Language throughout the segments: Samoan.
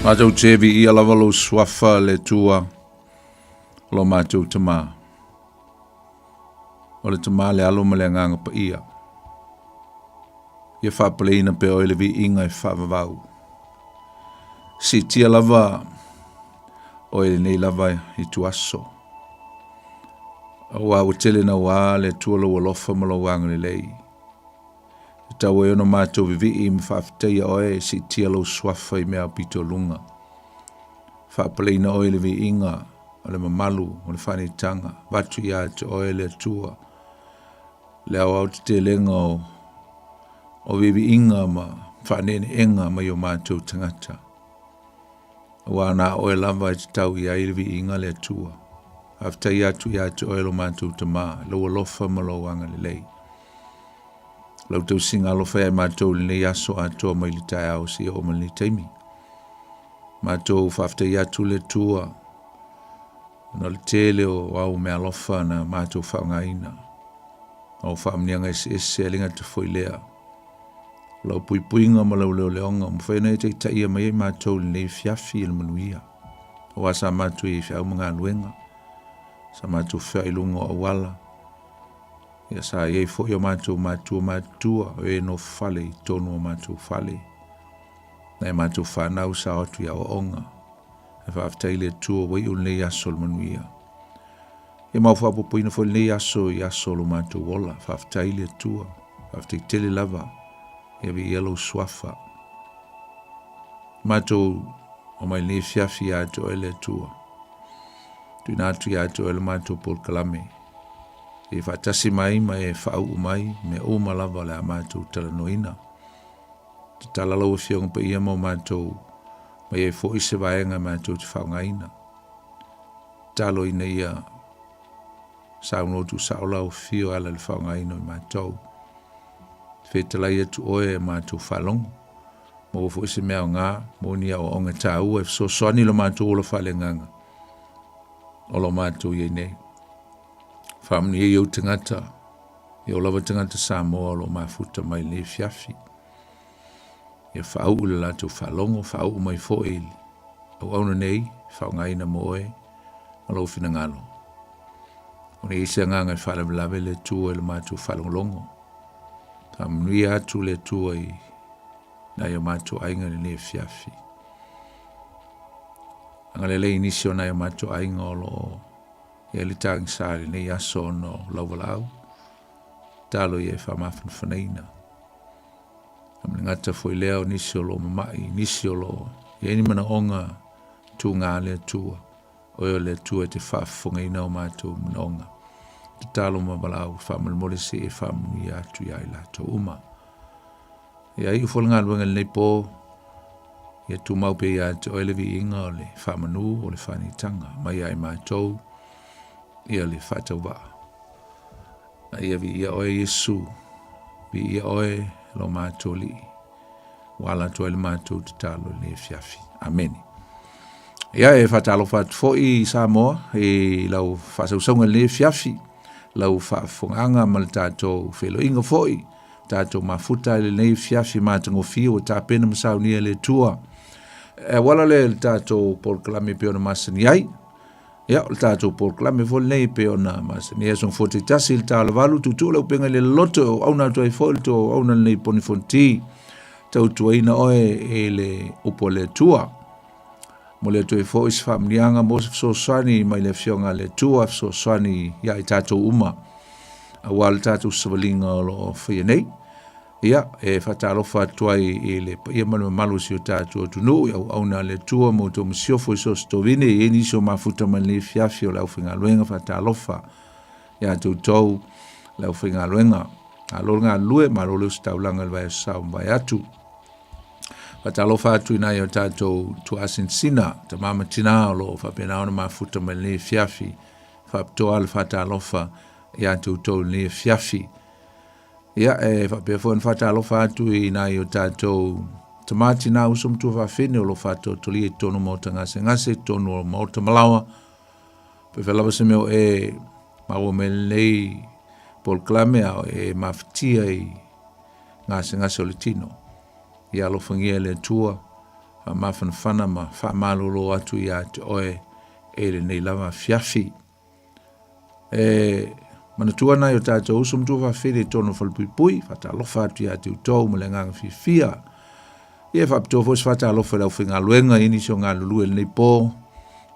Matou te viia lava lou suafa le Atua lo matou Tamā. O le Tamā le Alo ma le Agaga Paia. Ia faapaleina pea oe le viiga e faavavau. Siitia lava oe lenei lava ituaso. Aua ua tele naua le Atua lou alofa ma lou agalelei. E tau ai ona matou vivii ma faafetaia oe e siitia lou suafa i mea aupito luga. Faapaleina oe i le viiga o le mamalu o le faaneetaga, avatu ia te oe le Atua le aoaotetelega o viiviiga ma faaneeneega mai o matou tagata. Aua na oe lava e tatau i ai le viiga le Atua. Faafetai atu ia te oe lo matou Tamā, lou alofa ma lou agalelei. Lau tausiga alofa ia matou i lenei aso atoa mai le taeao seia oo mai lenei taimi. Matou faafetai atu le Atua ona o le tele o au meaalofa na matou faaaogaina. Au faamanuiaga eseese e le gata foi lea. O lau puipuiga ma lau leoleoga ua mafai ona e taitaia mai ai matou i lenei afiafi i le manuia. Aua sa matou i ai i feau ma galuega, sa matou feoai i luga o auala, ia sa i ai foi o matou matua matutua o e nofo fale i totonu o matou fale. Nai a matou fanau sa o atu i aoaoga. E faafetai i le Atua ua iu lenei aso i le manuia. Ia ma ua faaopoopoina foi lenei aso i aso o lo matou ola. Faafetai i le Atua. Faafetai tele lava. Ia viia lou suafa. Matou omai lenei afiafi ia te oe le Atua. Tuuina atu ia te oe le matou polokalame. E faatasi mai ma e faauu mai mea uma lava o le a matou talanoaina. Tatala lau Afioga Paia mo matou mai ai foi se vaega matou te faaaogaina. Tatalo ina ia saunoa tuusao lau afio e ala i le faaaogaina o i matou. Fetalai atu oe e matou faalogo. Maua foi se mea aoga, maua ni aoaoga taua e fesoasoani i lo matou ola faaleagaga o lo matou i ai nei. Faamanuia i ou tagata, i ou lava tagata Samoa o lo o mafuta mai lenei afiafi. Ia faauu le latou faalogo, faauu mai foi i auauna nei, faaaogaina mo oe ma lou finagalo. O ne i se agaga e faalavelave le Atua i le matou faalogologo. Faamanuia atu le Atua i nai o matou aiga i lenei afiafi. Agalelei i nisi o nai o matou aiga o lo o i ai le tagisa i lenei aso ona o lau valaau. Tatalo ia e faamafanafanaina. Faamaligata foi lea o nisi o lo o mamai, nisi o lo o i ai ni manaoga tuga le Atua. Oe o le Atua e te faafofogaina o matou manaoga. Tatalo ma valaau faamolemole se i e faamanuia atu ia i latou uma. Ia iu foi le galuega i lenei po, ia tumau pea ia te oe le viiga o le faamanu o le faanitaga mai ia i matou ia le faatauvaa. A ia viia oe Iesu, viia oe lo matou Alii, ua ala atu ai le matou tatalo i lenei afiafi. Amene. Ia e faatalofa atu foi i Samoa i lau faasausauga i lenei afiafi, lau faafofogaaga ma le tatou feiloaiga foi, tatou mafuta i lenei afiafi matagofie ua tapena ma saunia e le Atua. E auala lea i le tatou polokalame e pei ona masani ai. Ia, o le tatou polokalame foi lenei e pei ona masani ai, Aso Gafua taitasi i le ta o le 8, tuutuu le upega i le loloto e auauna atu ai foi le tou auauna lenei poni fonoti, tautuaina oe i le upu a le Atua. Momoli atu ai foi se faamanuiaga mo se fesoasoani mai le Afioga a le Atua, fesoasoani ia i tatou uma, aua le tatou savaliga o lo o faia nei. Ia, e faatalofa atu ai i le paia ma le mamalu o si o tatou atunuu i auauna a le Atua ma outou masiofo i so o se tovine, e i ai nisi o mafuta mai lenei afiafi o le aufaigaluega, faatalofa ia te outou le aufaigaluega. Malo le galulue, malo le ositaulaga i le vaiaso sa ua mavae atu. Faatalofa atu i nai o tatou tuaasinsina, tama ma tina o lo o faapena ona mafuta mai lenei afiafi. Faapitoa le faatalofa ia te outou i lenei afiafi. Ia, e faapea foi ona faatalofa atu i nai o tatou tama tina uso ma tuafafine o lo o faatoatolia i totonu o maota gasegase, i totonu o maota malaoa. Pefea lava se mea o e maua mai lenei polokalame a o e mafatia i gasegase o le tino. Ia alofagia e le Atua Faamafanafana ma faamalolo atu ia te oe e lenei lava afiafi. E manatua nai o tatou uso ma tuafafine i totonu o falepuipui, faatalofa atu ia te outou ma le agaga fiafia. Ia e faapitoa foi se faatalofa i le aufaigaluega i nisi o galulue i lenei po,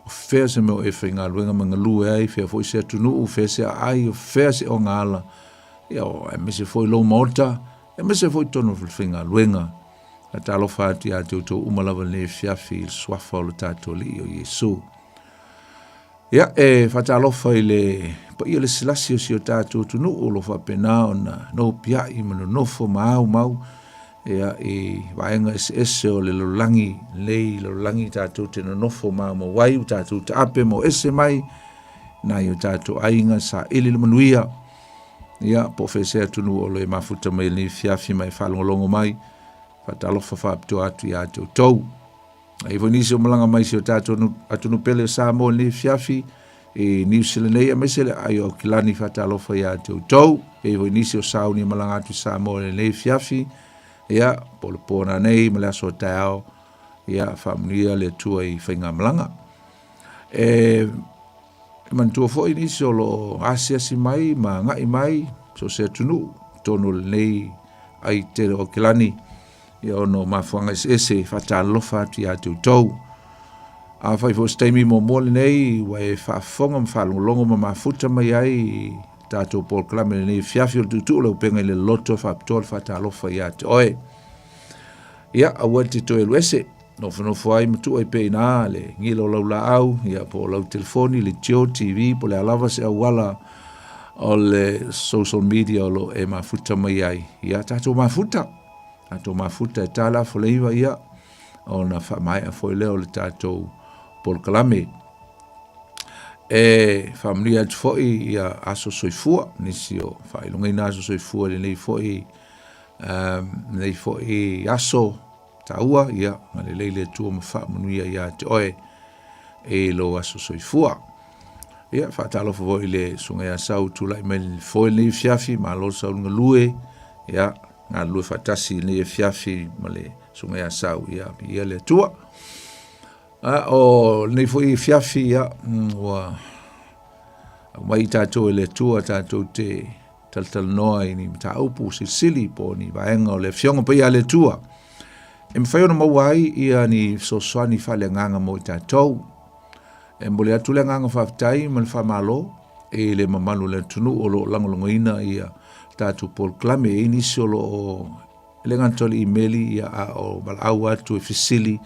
o fea se mea o e faigaluega ma galue ai, fea foi se atunuu, fea se aai, o fea se ogaala, ia aemaise foi lou maota, aemaise foi totonu o falefaigaluega. Faatalofa atu ia te outou uma lava i lenei afiafi i le suafa o lo tatou Alii o Iesu. Ia, e faatalofa i le paia lasilasi o si o tatou atunuu o lo o faapena ona nopiai ma nonofo ma aumau ia, i vaega eseese o le lalolagi, lenei lalolagi tatou te nonofo ma aumau ai, ua tatou taape ma o ese mai nai o tatou aiga saili le manuia. Ia, po o fea se atunuu o lo o e mafuta mai i lenei afiafi ma e faalogologo mai, faatalofa faapitoa atu ia te outou. E i ai foi nisi o malaga mai si o tatou atunuu pele o Samoa i lenei afiafi i Niu Sila nei, aemaise le aai o Aukilani, faatalofa ia te outou. E i ai foi nisi o sauni e malaga atu i Samoa i lenei afiafi, ia, po o le po nanei ma le aso o taeao, ia, faamanuia le Atua i faigamalaga. E manatua foi nisi o lo o asiasi mai ma agai mai so o se atunuu totonu o lenei ai tele o Aukilani, ia ona o mafuaaga eseese e faatalofa atu ia te outou. Afai foi o se taimi muamua lenei ua e faafofoga ma faalogologo ma mafuta mai ai i tatou polokalame lenei afiafi o le tuutuu le upega i le loto e faapitoa le faatalofa ia te oe. Ia, aua te toe alu ese, nofonofo ai ma tuu ai pea i ina le gila o lau laau, ia po o lau telefoni, leitio, TV, po o le a lava se auala o le social media o lo o e mafuta mai ai. Ia, tatou mafuta, tatou mafuta e ta le afa o le 9, ia, ona faamaea foi lea o le tatou polokalame. E faamanuia atu foi ia aso soifua, nisi o faailogaina aso soifua i lenei foi, lenei foi aso taua, ia, agalelei le Atua ma faamanuia ia te oe i lou aso soifua. Ia, faatalofa foi i le Susuga ia Sau tulai mai le foe lenei afiafi, malo le sauni galue, ia, galulue faatasi i lenei afiafi ma le Susuga ia Sau, ia, viia le Atua. A o lenei foi afiafi, ia, ua aumai i tatou e le Atua tatou te talatalanoa i ni mataupu silisili po o ni vaega o le Afioga Paia a le Atua e mafai ona maua ai ia ni fesoasoani faaleagaga mo i tatou. E momoli atu le agaga faafetai ma le faamalo i le mamalu o le atunuu o lo o lagolagoina ia tatou polokalame. E i ai nisi o lo o e le gata o le imeli ia a o valaau atu e fesili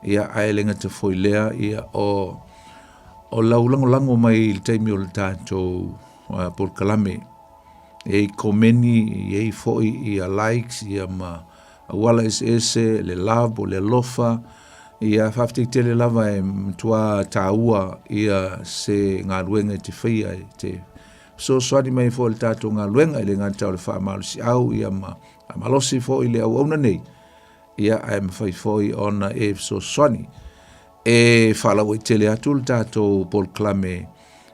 ia ae le gata foi lea ia o o lau lagolago mai i le taimi o le tatou polokalame. E i ai komeni, e i ai foi ia likes ia ma auala eseese, le love o le alofa, ia faafetai tele lava e matua taua ia se galuega e te faia e te fesoasoani mai foi i le tatou galuega e le gata o le faamalosiau ia ma faamalosi foi le auauna nei, ia ae mafai foi ona e fesoasoani e faalauaitele atu le tatou polokalame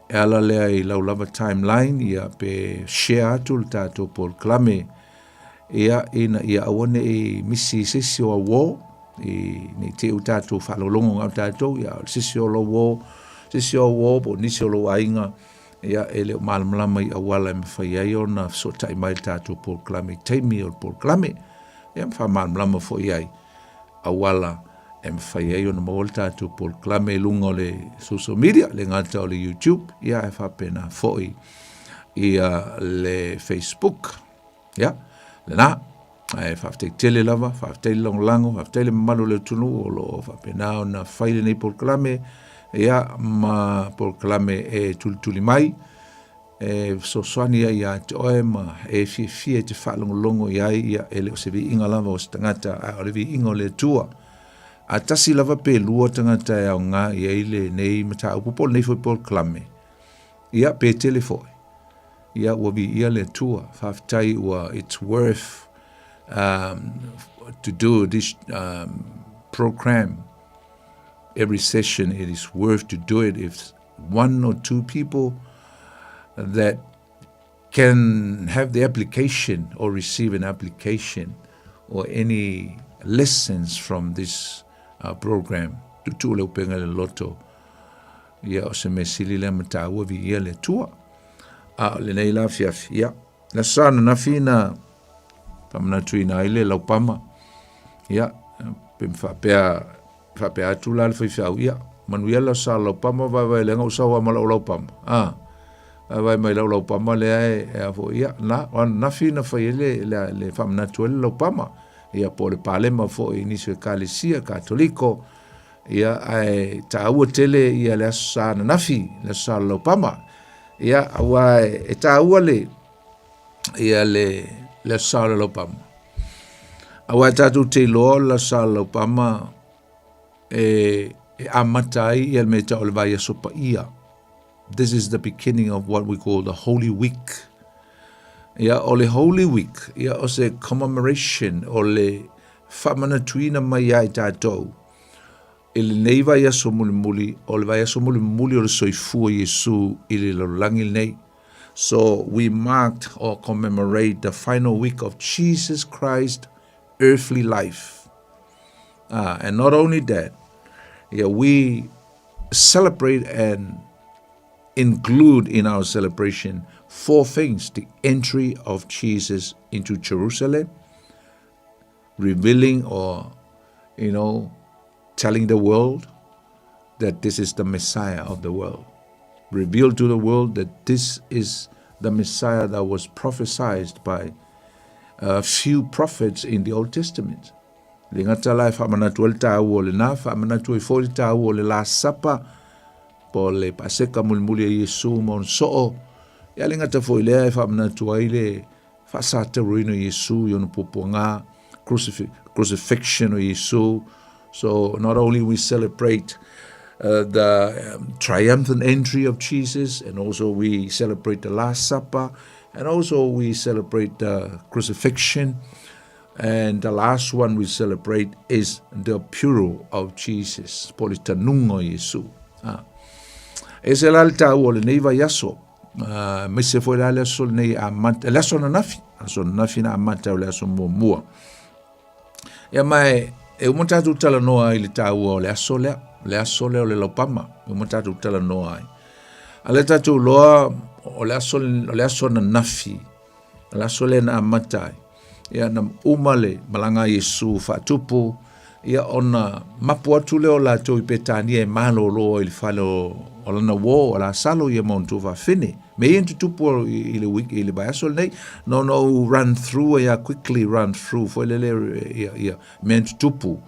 e ala lea i lau lava timeline ia pe share atu le tatou polokalame ia ina ia aua ne i misi i se isi o au uō i ne i te i ua tatou faalogologo na o tatou ia o se isi o lou uō se isi o au uō po o nisi o lou aiga ia e le o malamalama i auala e mafai ai ona fesootai mai i le tatou polokalame i taimi o le polokalame ia ma faamalamalama foi i ai auala e mafai ai ona maua le tatou polokalame i luga o le social media, le gata o le YouTube, ia ae faapena foi ia le Facebook. Ia, lena, ae faafetai tele lava, faafetai le lagolago, faafetai le mamalu o le atunuu o lo o faapena ona fai lenei polokalame, ia, ma polokalame e tulituli mai, e fesoasoani ai ia te oe ma e fiafia e te faalogologo i ai, ia, e le o se viiga lava o se tagata, a o le viiga o le Atua. A tasi lava pe lua tagata e aoga i ai lenei mataupu po o lenei foi polokalame, ia, pe tele foi, ia, ua viia le Atua. Faafetai ua it's worth to do this program every session, it is worth to do it if one or two people that can have the application or receive an application or any lessons from this program. Tuutuu le upega i le loto. Ia, o se mea sili lea ma taua viia le Atua. A o lenei la afiafi, ia, le aso Sa ananafi na faamanatuina ai le laupama. Ia, pe faapea, faapea atu la le faifeau, ia, manuia le aso Sa laupama, vaevae leaga ua sau lava ma lau laupama. A, vaevae mai lau laupama lea e, e a foi, ia, na, o ananafi na fai ai le, le, le faamanatu ai le laupama. Ia, po o le palema foi i nisi o ekalesia Katoliko, ia, ae taua tele ia le aso Sa ananafi, le aso Sa o le laupama. Ia, aua e taua le, ia le, le aso Sa o le laupama. Aua e tatou te iloa o le aso Sa o le laupama e, e amata ai ia le mea e tau o le vaiaso paia. This is the beginning of what we call the Holy Week. Ia, o le Holy Week, ia, o se commemoration, o le faamanatuina mai ia i tatou, I lenei vaiaso mulimuli, o le vaiaso mulimuli o le soifua o Iesu i le lalolagi lenei. So we marked or commemorate the final week of Jesus Christ earthly life. And not only that, yeah, we celebrate and include in our celebration four things: the entry of Jesus into Jerusalem, revealing or, you know, telling the world that this is the Messiah of the world. Reveal to the world that this is the Messiah that was prophesied by a few prophets in the Old Testament. Le gata la e faamanatu ai le taua o lena, faamanatu ai foi le taua o le Last Supper, po o le Paseka mulimuli a Iesu ma ona soo. Ia le gata foi lea e faamanatu ai le faasataroina o Iesu i ona puapuaga, crucifixion o Iesu. So not only we celebrate the triumphant entry of Jesus, and also we celebrate the Last Supper, and also we celebrate the crucifixion, and the last one we celebrate is the burial of Jesus, po o le tanuga o Iesu. Ah. E se la le taua o lenei vaiaso, aemaise foi la le aso lenei amata, le aso ananafi, aso ananafi na amata o le aso muamua. Ia ma e, e uma tatou talanoa ai i le taua o le aso lea, le aso lea o le laupama, e uma tatou talanoa ai. A lea tatou iloa o le aso, o le aso ananafi, o le aso lea na amata ai. Ia na uma le malaga a Iesu faatupu, ia ona mapu atu lea o latou i Petania e malolo ai i le fale o, o lana uō o Lasalo ia ma ona tuafafine. Mea ia na tutupu i le week, i le vaiaso lenei, na ona ou run through ai a quickly run through foi lele ia, ia mea na tutupu.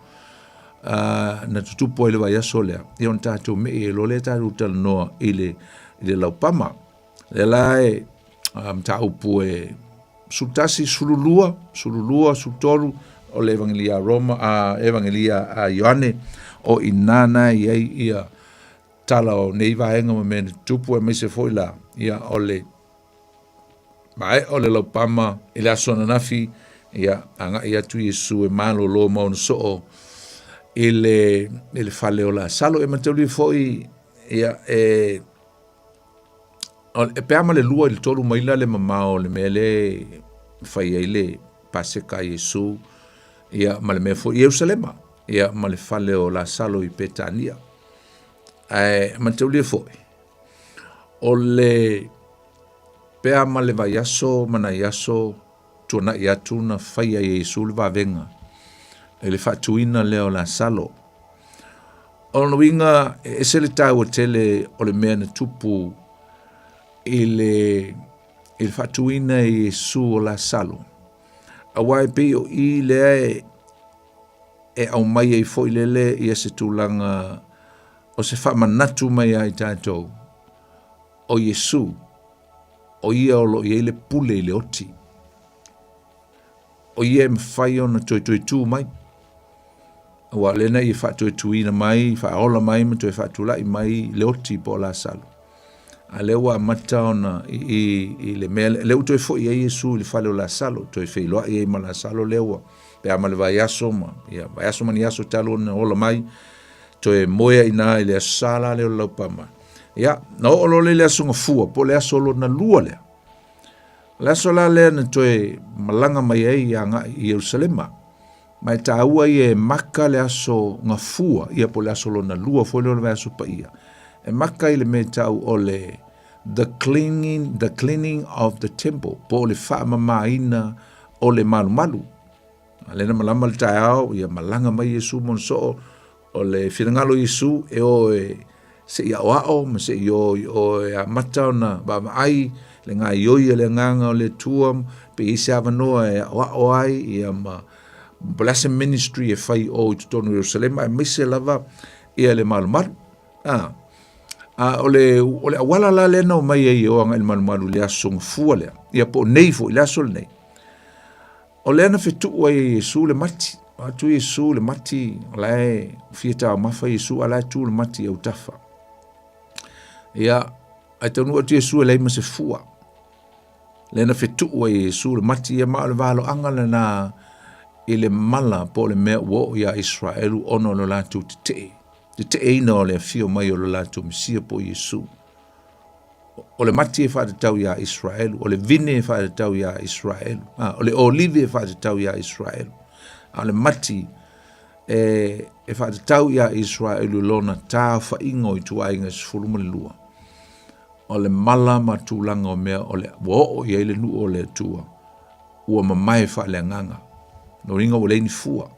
Na tutupu ai le vaiaso lea. Ia ona tatou me'i ai loa lea tatou talanoa i le, i le laupama. Lea la e mataupu e 11, 12, 12, 13 o le Evangelia a Roma, a Evangelia a Ioane, o i ina na i ai ia tala o nei vaega ma mea na tutupu aemaise foi la, ia o le maea o le laupama i le aso ananafi, ia agai atu Iesu e malolo ma ona soo i le, i le fale o Lasalo. E mataulia foi ia e E pe a ma le 2 i le 3 maila le mamao o le mea lea e fai ai le Paseka a Iesu, ia ma le mea foi i Ierusalema, ia ma le fale o Lasalo i Petania. Ae mataulia foi, o le pe a ma le vaiaso ma nai aso tuanai atu na faia e Iesu le vavega i le faatuina lea o Lasalo. O lona uiga, e ese le taua tele o le mea na tupu i le, i le faatuina e Iesu o Lasalo. Aua e pei o i lea e, e aumai ai foi lele ia se tulaga o se faamanatu mai ia i tatou o Iesu, o ia o lo o i ai le pule i le oti. O ia e mafai ona toe tu mai. Aua o lea na ia faatoetoina mai, faaola mai ma toe faatulai mai le oti po o Lasalo. A lea ua amata ona i, i, i le mea, lea ua toe foi ai Iesu i le fale o Lasalo, toe feiloai ai ma Lasalo lea ua pe a ma le vaiaso ma, ia, vaiaso ma ni aso talu ona ola mai, toe moe ai i ina i le aso Sa la lea o le laupama. Ia, na oo loa lea i le aso Gafua, po o le aso lona lua lea. O le aso la lea na toe malaga mai ai agai i Ierusalema. Ma e taua ia e maka le aso gafua, ia po o le aso lona lua foi lea o le vaiaso paia. E maka i le mea e tau o le the cleaning, the cleaning of the temple, po o le faamamaina o le malumalu. A lea na malama le taeao, ia malaga mai Iesu ma ona soo, o le finagalo o Iesu e o e se i aoao ma se i o i o e amata ona vaavaai le gaoioi a le Agaga o le Atua, pe i ai se avanoa e aoao ai, ia ma po o le a se ministry e fai i o i totonu o Ierusalema, aemaise lava ia le malumalu. A, a o le, o le auala la lea na omai ai e o agai i le malumalu i le aso gafua lea, ia po o nei foi, le aso lenei. O lea na fetuu ai e Iesu le mati. O atu Iesu le mati, o la e fia taumafa Iesu, a la e tu le mati i autafa. Ia, ae taunuu atu Iesu e leai ma se fua. Lea na fetuu ai e Iesu le mati, ia ma o le valoaga lena i le mala po o le mea ua oo iā Iseraelu ona o lo latou tetee, teteeina o le afio mai o lo latou Mesia po o Iesu. O le mati e faatatau iā Iseraelu, o le vine e faatatau iā Iseraelu, a, o le olive e faatatau iā Iseraelu, a o le mati e, e faatatau iā Iseraelu lona taofaiga o ituaiga e 12. O le mala ma tulaga o mea o le, ua oo i ai le nuu o le Atua, ua mamae faaleagaga. Lona uiga ua leai ni fua.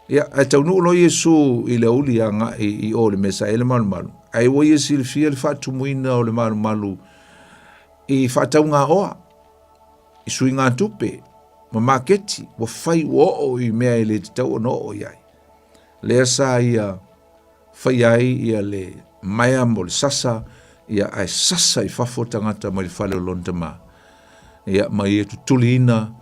Ia, ae taunuu loa Iesu i le aoauli agai i o i le mea sa i ai le malumalu, ae ua ia silafia le faatumuina o le malumalu i faataugaoa, i suigatupe, ma maketi, ua fai ua oo i mea e le tatau ona oo i ai. Lea sa ia faia ai ia le maea mo le sasa, ia ae sasa i fafo tagata mai le fale o lona tama. Ia ma ia tutuliina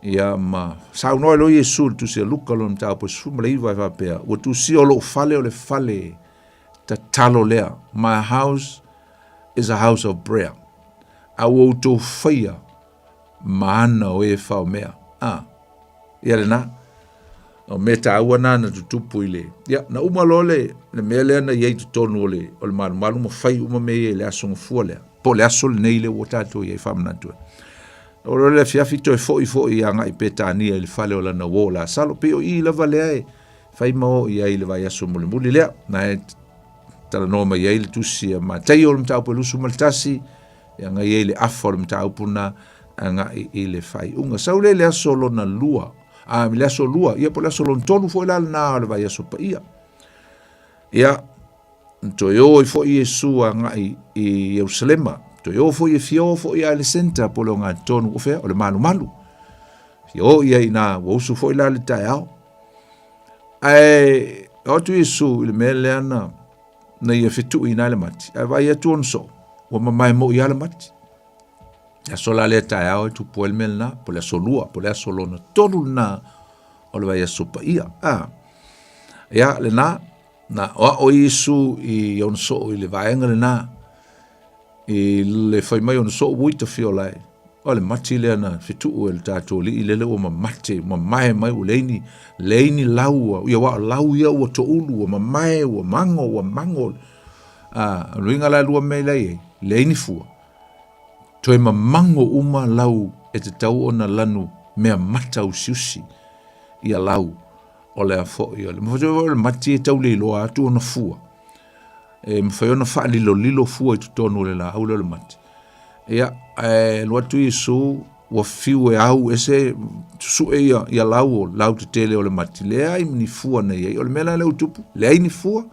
Ia ma saunoa ai loa Iesu i le tusi a Luka lona mataupu e 19 e faapea, Ua tusia o lou fale o le fale tatalo lea, my house is a house of prayer. A ua outou faia ma ana o e faomea. Ah, ia lena. O mea taua na na tutupu i le... Ia, na uma loa le, le mea lea na i ai i totonu o le, o le malumalu ma fai uma mea ia i le aso gafua lea. Po o le aso lenei lea ua tatou i ai faamanatu ai. O le afiafi toe foi foi agai i Petania i le fale o lana uo o Lasalo. Pei o i lava lea e fai ma o i ai i le vaiaso mulimuli lea. Na e talanoa mai ai le tusi a Mataio o le mataupu e 21, e agai ai le afa o le mataupu na agai i le faaiuga. Sau lea i le aso lona lua, a le aso lua, ia po o le aso lona tolu foi la lena o le vaiaso paia. Ia, Toe o ai foi Iesu agai i Ierusalema. Toe o foi e fia o foi a i le centre po o le ogatotonu o fea, o le malumalu. Fia o ia i ina, ua usu foi la le taeao. Ae o atu Iesu i le mea lea na, na ia fetuuina ai le mati. Ae vaai atu ona soo, ua mamae moi lava le mati. Le aso la lea taeao e tupu ai le mea lena, po o le aso lua, po o le aso lona tolu lena o le vaiaso paia. Ah. Ia, lena, Na aoao Iesu i ona soo i le vaega lena, i le fai mai ona soo ua ita fiola e. O le mati lea na fetuu e le tatou alii lele ua mamate, mamae mai ua leai ni, leai ni lau, ia aua o lau ia ua toulu, ua mamae, ua mago, ua mago. A, o le uiga la e lua mea la e i ai, leai ni fua. Toe mamago uma lau e tatau ona lanu mea mata usiusi ia lau. O le a foi o le mafai foi o le mati e tau le iloa atu ona fua. E mafai ona faalilolilo fua i totonu o le laau lea o le mati. Ia, ae alu atu Iesu, ua fiu e au ese, susue ia, ia lau o lau tetele o le mati. Leai ma ni fua na i ai. O le mea la lea ua tupu, leai ni fua,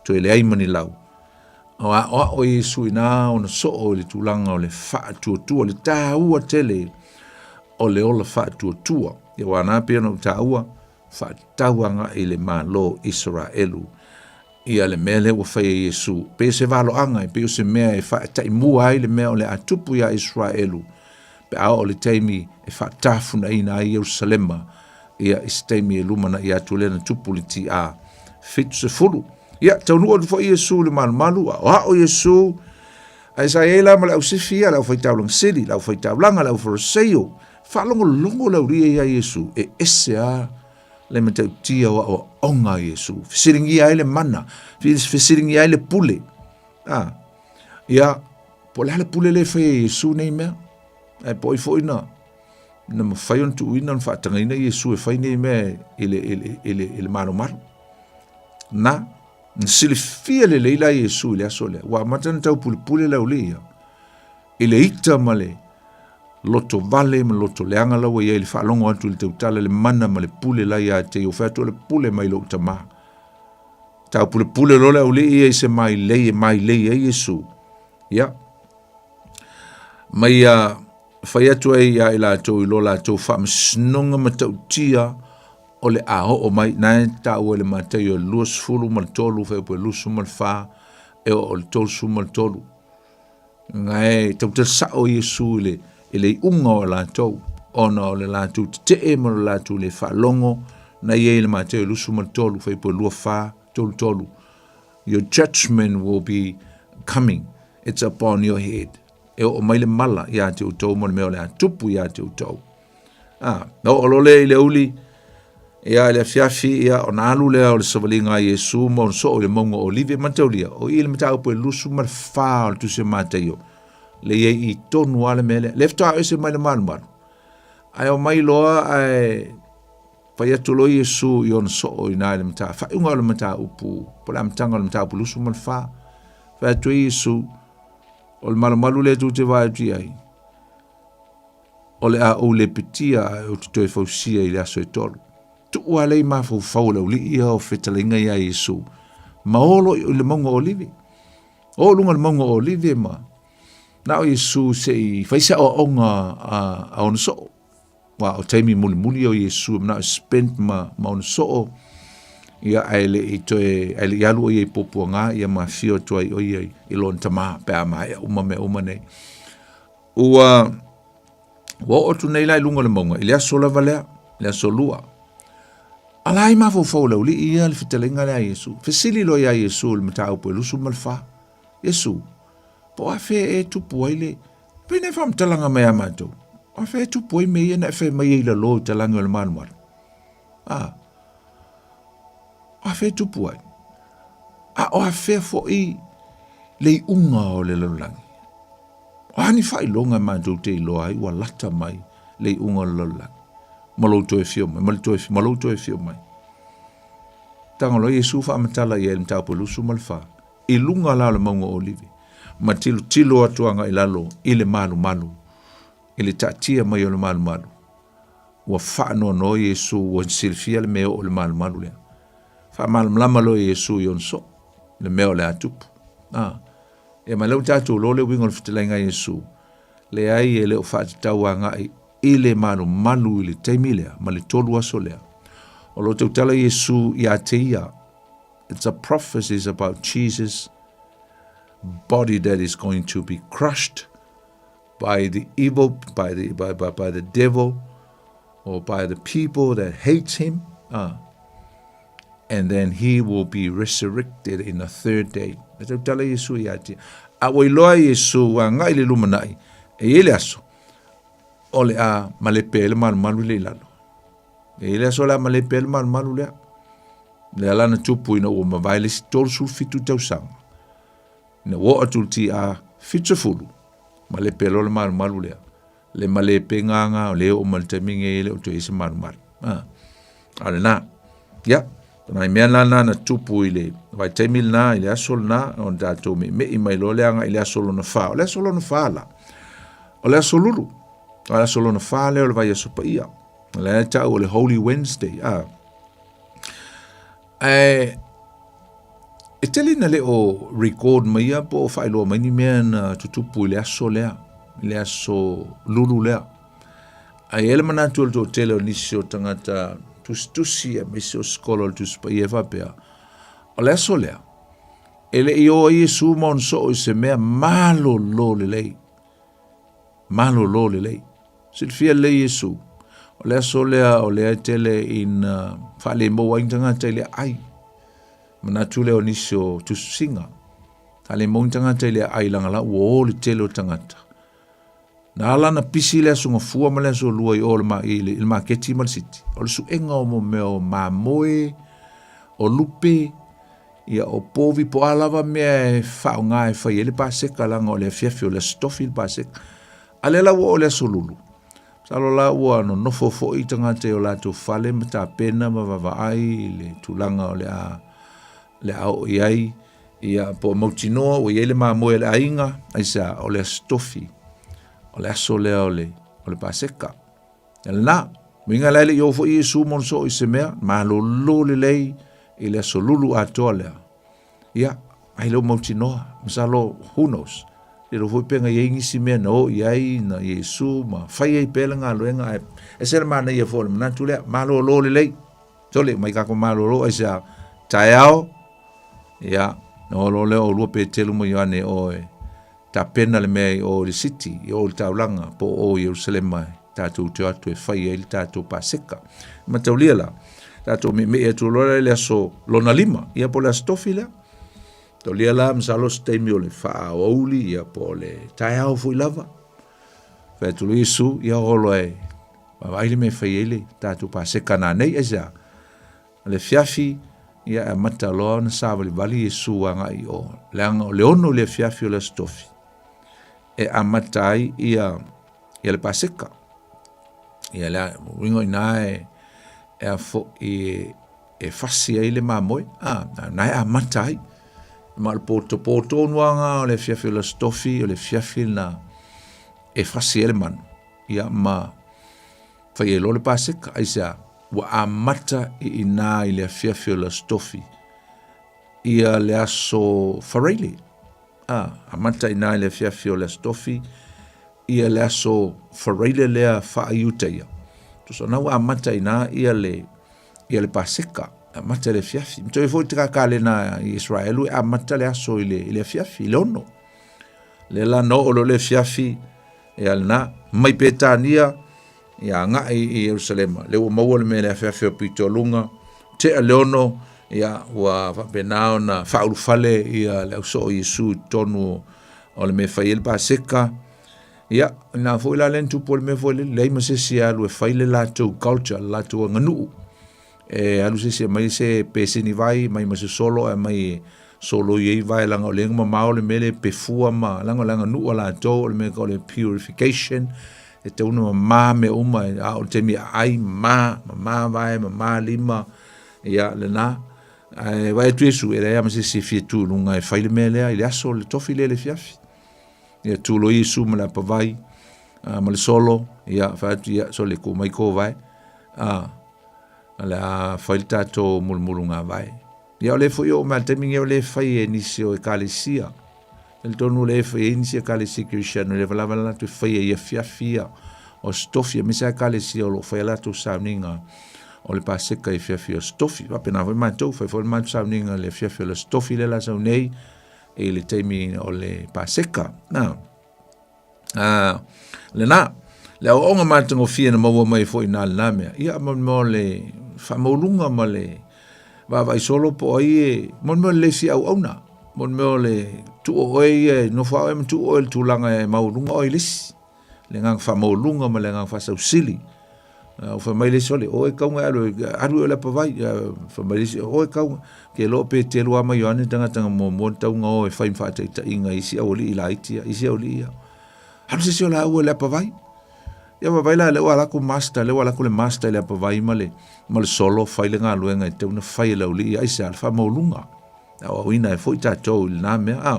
toe leai ma ni lau. O aoao Iesu ina ona soo i le tulaga o le faatuatua, le taua tele o le ola faatuatua. Ia aua na pei ona ou taua, faatatau agai i le Malo o Isaraelu ia le mea lea ua fai e Iesu. Pei o se valoaga, pei o se mea e faataimua ai le mea o le a tupu iā Isaraelu pe a oo i le taimi e faatafunaina ai Ierusalema ia i se taimi e lumanai atu lea na tupu le TA 70. Ia, taunuu atu foi Iesu i le malumalu, aoao Iesu, ae sa i ai la ma le ausifi ia, le aufaitaulaga sili, le aufaitaulaga, le aufariseio, faalogologo le aualii ia iā Iesu, e ese lava le matautia o aoaoga a Iesu, fesiligia ai le mana, fesiligia ai le pule. Ah, ia, po o le a le pule lea e fai e Iesu nei mea, ae po o ai foi na. Na mafai ona tuuina ona faatagaina Iesu e fai nei mea i le, i le, i le, i le malumalu. Na, na silafia lelei la Iesu i le aso lea. Ua amata ona taupulepule le aualii ia i le ita ma le loto vale ma le loto leaga la ua i ai le faalogo atu i le tautala le mana ma le pule la ia te ia. Ua fai atu o le pule mai lou tamā. Taupulepule loa le aualii ia i se mailei e mailei ai Iesu. Ia, ma ia fai atu ai ia i latou i lo latou faamasinoga matautia o le a oo mai. Na e taua i le Mataio e 23 fuaiupu e 24 e oo i le 33. Na e tautala sao Iesu i le, i le iuga o latou, ona o le latou tetee ma le latou le faalogo, na i ai i le Mataio 23 fuaiupu e 24, 33. Your judgment will be coming. It's upon your head. E oo mai le mala ia te outou mo le mea o le a tupu ia te outou. Ah, na oo loa lea i le uli, ia i le afiafi, ia ona alu lea o le savaliga a Iesu ma ona soo i le mauga o Olive, mataulia, o i le mataupu e 24 o le tusi a Mataio, le i ai i tonu lava le mea lea. Le faatoa ese mai le malumalu, ae omai loa ae fai atu loa Iesu i ona soo i ina i le mata, faaiuga o le mataupu, po o le amataga o le mataupu 24. Fai atu ai Iesu, o le malumalu lea tou te vaai atu i ai, o le a ou lepetia ae ou te toe fausia i le aso e tolu. Tuu lava lea i mafaufau o le aualii ia o fetalaiga ia Iesu, ma o loa i le mauga o Olive. O luga o le mauga o Olive ma na o Iesu se i fai se aoaoga a, a ona soo. Aua o taimi mulimuli o Iesu e manao e spend ma, ma ona soo, ia ae le i toe, ae le i alu o ia i puapuaga, ia ma afio atu ai o ia i, i lona tamā, pe a maea uma mea uma nei. Ua, ua oo atu nei la i luga o le mauga, i le aso lava lea, le aso lua. A la i mafaufau o le aualii ia le fetalaiga lea a Iesu. Fesili loa ia Iesu i le mataupu e 24. Iesu, po o afea e tupu ai le, Pei na e faamatalaga mai ia matou, o afea e tupu ai mea ia na e fai mai ai i lalo i talage o le malumalu? A, o afea e tupu ai? A o afea foi le iuga o le lalolagi? O a ni faailoga e matou te iloa ai ua lata mai le iuga o le lalolagi? Ma lou toe afio mai, ma le toe, ma lou toe afio mai. Taga loa Iesu faamatala i ai le mataupu e 24, i luga la o le mauga o Olive, ma tilotilo atu agai i lalo i le malumalu, i le taatia mai o le malumalu. Ua faanoanoa Iesu ua silafia le mea e oo i le malumalu lea. Faamalamalama loa Iesu i ona soo, le mea o le a tupu. Ah, ia ma lea ua tatou iloa le uiga o le fetalaiga a Iesu, leai e le o faatatau agai i le malumalu i le taimi lea ma le tolu aso lea. O lo o tautala Iesu ia te ia, It's a prophecy about Jesus body that is going to be crushed by the evil, by the, by, by, by the devil, or by the people that hates him. And then he will be resurrected in the third day. E tautala Iesu ia te. A ua iloa Iesu ua agai i le lumanai, e i ai le aso, o le a malepe ai le malumalu lea i lalo. E i ai le aso o le a malepe ai le malumalu lea. Lea la na tupu ina ua mavae le isi 37 tausaga. Ina ua oo atu i le TA 70, malepe loa le malumalu lea. Le malepega lena o lea e oo mai le taimi lenei e le o toe i ai se malumalu. A, a o lena. Ia, o nai mea la na na tupu i le vaitaimi lena, i le aso lena, ona tatou me'eme'i mai loa lea agai i le aso lona fa. O le aso lona fa la, o le aso lulu. O le aso lona fa lea o le vaiaso paia. O lea e tau o le Holy Wednesday. A, ae e tele ina le o record maia po o faailoa mai ni mea na tutupu i le aso lea, i le aso lulu lea. Ae i ai le manatu o le toatele o nisi o tagata tusitusi aemaise o sikola o le Tusi Paia e faapea, o le aso lea, e le i o ai Iesu ma ona soo i se mea malolo lelei. Malolo lelei. Silafia lelei Iesu, o le aso lea o lea e tele ina faalemou ai ni tagata i le aai. Manatu lea o nisi o tusitusiga, faalemou ni tagata i le aai leaga la ua o le tele o tagata. Na ala ona pisi le aso Gafua ma le aso Lua i o i le maketi ma le city, o le suega o mo mea o mamoe, o lupe, ia o povi, po o a lava mea e faaaoga e fai ai le Paseka leaga o le afiafi o le Aso Tofi le Paseka. A lea la ua oo i le Aso Lulu, Masalo la ua nonofo foi tagata i o latou fale ma tapena ma vaavaai i le tulaga o le a le a oo i ai, ia po o mautinoa ua i ai le mamoe a le aiga, aisea, o le Aso Tofi, o le aso lea o le, o le Paseka. Ia lena, uiga la e le i oo foi Iesu ma ona soo i se mea, malolo lelei i le aso lulu atoa lea. Ia, ai lea ua mautinoa, masalo, who knows, le iloa foi pe na i ai nisi mea na o i ai na Iesu ma fai ai pea le galuega, ae ese le manaia foi o le manatu lea, malolo lelei. Sole, mai kako malolo aisea, taeao, ia, na o loa lea o oulua Peteru ma Ioane o e tapena le mea i o i le city, i o i le taulaga, po o Ierusalema e tatou te o atu e fai ai le tatou Paseka. Mataulia la, tatou meemee atu loa i le aso lona lima, ia po o le aso tofi lea. Mataulia la, masalo se taimi o le faaoauli, ia po o le taeao foi lava. Fai atu loa Iesu, ia o loa e vaavaai le mea e fai ai le tatou Paseka nanei, aisea? O le afiafi, ia e amata loa ona savalivali Iesu agai i o, leaga o le 6 i le afiafi o le Aso Tofi, e amata ai ia, ia le Paseka. Ia le uiga o i ina e, e a foi e, e fasi ai le mamoe, a, na e amata ai. Ma o le po, po tonu lava o le afiafi o le Aso Tofi, o le afiafi lena e fasi ai le manu, ia ma fai ai loa le Paseka. Aisea? Ua amata i inā i le afiafi o le Aso Tofi ia le aso Faraile. A, amata i inā i le afiafi o le Aso Tofi ia le aso Faraile lea faa-Iutaia. Tusa na ua amata i inā ia le, ia le Paseka. Amata i le afiafi. Ma toe foi te kakalena i Israelu e amata le aso i le, i le afiafi, i le 6. Lea la na oo loa le afiafi, ia lena, mai Petania, ia agai i Ierusalema. Lea ua maua le mea i le afiafi o Pitoluga, tea le 6, ia ua faapena ona faaulufale ia le ausoo o Iesu i totonu o le mea e fai ai le Paseka. Ia, ina foi la lea na tupu ai le mea foi lele, leai ma se isi e alu e fai le latou culture, le latou aganuu. E alu se isi e aumai se pesini vai, mai ma se solo ae aumai e soloi ai vae leaga o lea na mamao le mea lea pefua ma leaga o le aganuu a latou o le mea tau o le purification e tatau ona mama mea uma a o le taimi e aai mama, mama vae, mama lima ia lena. Ae vaai atu Iesu e leai lava ma se isi e fia tu i luga e fai le mea lea i le aso le tofi lea i le afiafi. Ia tu loa Iesu ma le apavai ma le solo ia fai atu ia sole tuu mai kou vae o le a fai le tatou mulumuluga vae. Ia o lea foi oo mai le taimi lenei o lea e fai e nisi o ekalesia. Talitonu o lea e fai ai nisi ekalesia Kerisiano, lea lava latou e fai ai afiafi ia o Aso Tofi, aemaise lava ekalesia o lo o fai a latou sauniga o le Paseka i afiafi o Aso Tofi. Faapena foi matou, fai foi le matou sauniga i le afiafi o le Aso Tofi lea o le a sau nei i le taimi o le Paseka. Na. Lena, le aoaoga matagofie na maua mai foi i na lena mea, ia mo le mea o le faamaualuga ma le vaavaai solo po o ai e, mo le mea o le le fia auauna, mo le mea o le tuu oe ia e nofo lava oe ma tuu oe i le tulaga e maualuga oe i le isi, le agaga faamaualuga ma le agaga faasausili. Ua fai mai le isi, sole, o e tau na e alu, alu e o le apavai. Fai mai le isi, o e tau, ke loa Peteru lava ma Ioane tagata na muamua na tau na o e fai ma faataitaiga i isi aualii laiti ia, isi aualii ia. Alu se isi o laua i le apavai. Ia vaavaai la, lea ua alu atu master, lea ua alu atu le master i le apavai ma le, ma le solo fai le galuega e tatau ona fai e le aualii ia. Aisea? Le faamaualuga. E aoaoina ai foi tatou i lena mea. A,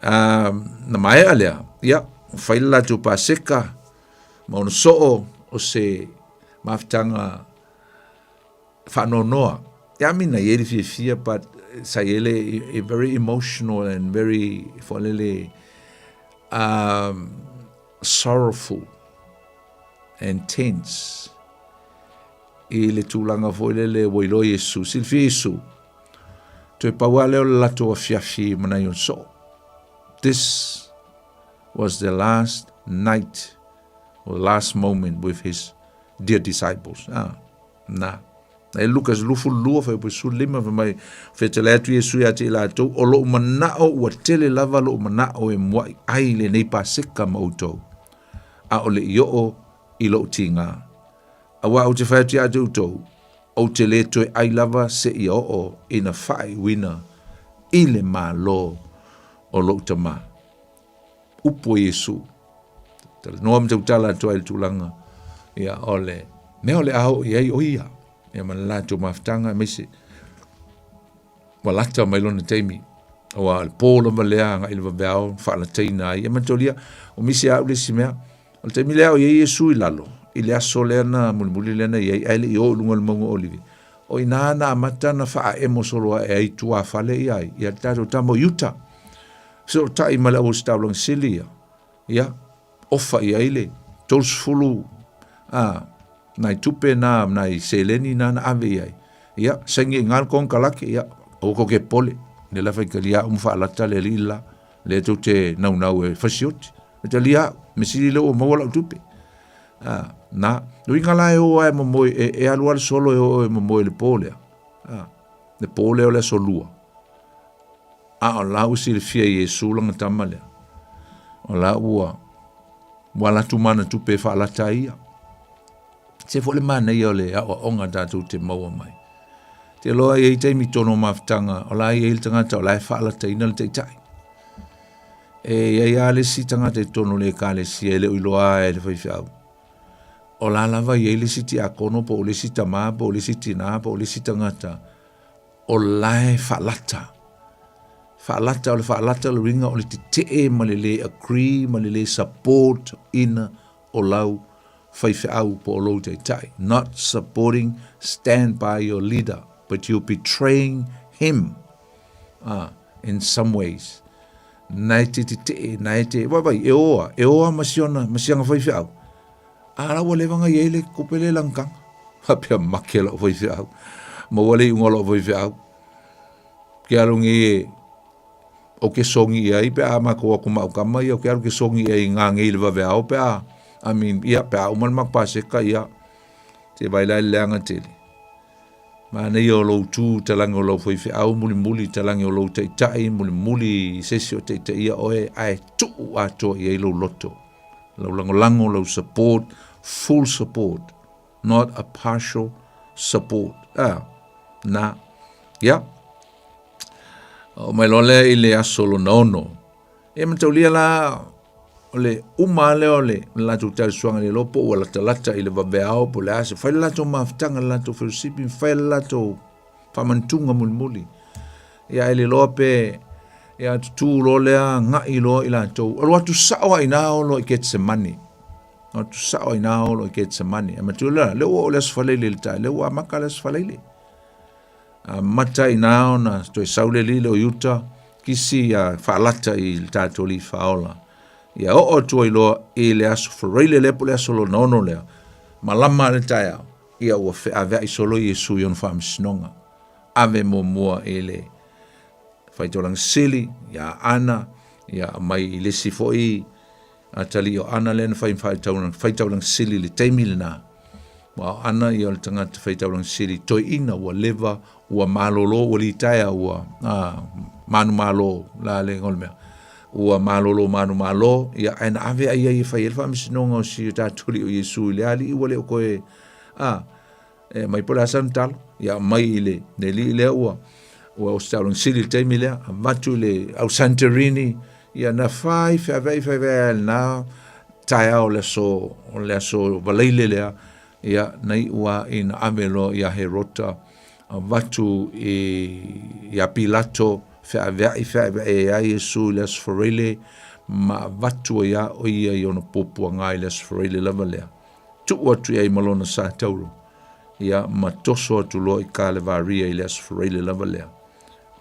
a, na maea lea, ia, fai le latou Paseka, ma ona soo o se mafutaga faanoanoa. Yeah, I mean, na i ai le fiafia, but sa i ai le e very emotional and very, foi lele, sorrowful and tense i le tulaga foi lele ua iloa Iesu. Silafia Iesu, toe pau lava lea o le latou afiafi ma nai ona soo. This was the last night or last moment with his dear disciples. Ah, na. E Luka 22, fuaiupu 15, fai mai, fetalai atu Iesu ia te i latou, o lou manao ua tele lava lou manao e mua'i ai lenei Paseka ma outou, a o le i oo i lou tiga. Aua ou te fai atu ia te outou, ou te le toe ai lava seia oo ina faaiuina i le Malo o lou Tama. Upu a Iesu. Talanoa ma tautala atu ai i le tulaga, ia, o le mea o le a oo i ai o ia, ia ma le latou mafutaga, aemaise ua lata mai lona taimi, aua o le po lava lea agai i le vaveao faalataina ai. Ia manatualia, ua misi au le isi mea, o le taimi lea o i ai Iesu i lalo, i le aso lea na mulimuli lea na i ai, ae le i o i luga o le mauga o Olive, o i ina na amata ona faaemo solo ae ai i tuafale ia ai, ia le tatou tama o Iuta. Fesootai ma le auositaulaga sili ia, ia, ofa i ai le 30 a, nai tupe na, nai seleni na na ave i ai. Ia, saini i ngā le konekarake, ia, aua kou te popole, lea la faitalia au ma faalata le alii la, lea tou te naunau e fasioti. Faitalia au, mea sili lea ua maua lau tupe. A, na, le uiga la e o lava e momoe, e, e alu lava le solo e o e momoe i le po lea. A, le po lea o le aso lua. A o la ua silafia e Iesu lana tama lea, o la ua, ua alu atu ma ana tupe e faalata ai ia. Se foi le manaia o le aoaoga tatou te maua mai. Te loa i ai taimi tonu o mafutaga, o la e i ai le tagata o la e faalataina le taitai. E i ai lava le isi tagata i totonu o le ekalesia e le o iloa e le faifeau. O la lava e i ai le isi tiakono po o le isi tama po o le isi tina po o le isi tagata o la e faalata. Faalata, o le faalata o le uiga o le tetee ma le le agree ma le le support ina o lau faifeau po o lou taitai. Not supporting, stand by your leader, but you're betraying him in some ways. Na e te tetee, na e te, vaivai, e oa, e oa ma siona, ma sianga faifeau. A la ua leva ona i ai le kope le langataga. Faapea make lau faifeau. Maua le iuga o lau faifeau. Ke alu nei e o ke songi i ai pe a matou atu ma au tama ia, o ke alu ke songi i ai i ngā nei le vaveao pe a, I mean, ia, pe a uma le matou paseka, ia, te vai la i le leaga tele. Manaia o lou tu talage o lau faifeau mulimuli talage o lou taitai mulimuli i se isi o taitaia oe ae tuu atoa i ai lou loto, lau lagolago, lau support, full support, not a partial support. Ah, na, ia. Oo mai loa lea i le aso lona ono. E mataulia la o le uma lea o le latou talisoaga le iloa po ua latalata i le vaveao po o le a se fai le latou mafutaga le latou fellowship fai le latou faamantuga mulimuli. Ia ae le iloa pe ia tutū loa lea agai loa i latou. Alu atu sao lava i ina o loa i Ketsemane. Alu atu sao lava i ina o loa i Ketsemane. Ae matua lea, lea ua oo i le Aso Faraile i le taeao, lea ua amata le Aso Faraile. Amata i ina ona toe sau le alii lea o Iuta, kisi ia faalata i le tatou Alii Faaola. Ia oo atu ai loa i le Aso Faraile lea po o le aso lona ono lea, malama le taeao, ia ua feaveai solo Iesu i ona faamasinoga. Ave muamua i le faitaulaga sili, ia Ana, ia aumai i le isi foi atalii o Ana lea na fai faitaulaga sili i le taimi lena. Aua o Ana ia o le tagata faitaulaga sili toeaina ua leva, ua malolo, ua litaea, ua manumalo, la le igoa o le mea. Ua malolo manumalo, ia ae na ave ai ai e fai ai le faamasinoga o si o tatou Alii o Iesu i le alii ua le o toe, a, e aumai po o le a sana tala, ia aumai i le alii lea ua, ua ositaulaga sili i le taimi lea, avatu i le au Santorini, ia na fai feaveai feaveai lena taeao o le aso, o le aso Faraile lea, ia na iu lava ina ave loa ia Herota, avatu i, ia Pilato, feaveai feaveai ai Iesu i le aso Faraile, ma avatu ai lava o ia i ona puapuaga i le aso Faraile lava lea. Tuu atu i ai ma lona sa tauro, ia ma toso atu loa i Kalevaria i le Aso Faraile lava lea,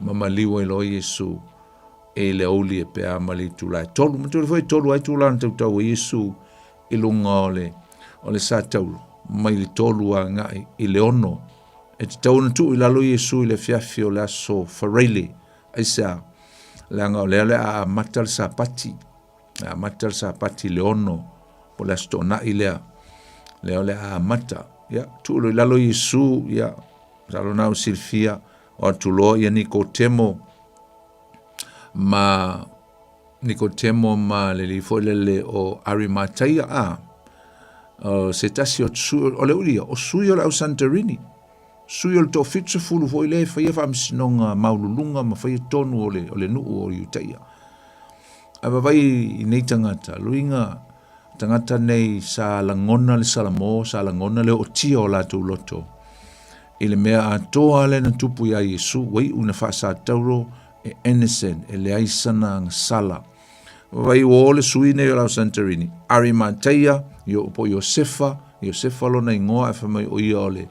ma maliu ai loa Iesu i le aoauli e pea ma le itula e tolu. Manatua foi e tolu lava itula na tautau ai Iesu i luga o le, o le sa tauro, mai le tolu agai i le ono. E tatau ona tuu i lalo Iesu i le afiafi o le Aso Faraile. Aisea? Leaga o lea o le a amata le Sapati. E amata le Sapati i le 6, po o le Aso Toonai lea. Lea o le a amata. Ia, tuu loa i lalo Iesu, ia, masalo na ua silafia, o atu loa ia Nikotemo ma Nikotemo ma le alii foi lele o Arimataia, a, o se tasi o sui, o le uli ia, o sui o le au Santorini, sui o le toafitusefulu foi lea e faia faamasinoga maualuluga ma faia tonu o le, o le nuu o Iutaia. Ae vaavaai i nei tagata, luiga, Tagata nei sa lagona le salamo, sa lagona le ootia o latou loto i le mea atoa lea na tupu iā Iesu, ua iu ina faasatauro e innocent, e leai sana agasala. Vaai ua o le sui nei o le au Santorini, Arimateia, po o Iosefa, Iosefa lona igoa ae fai mai o ia o le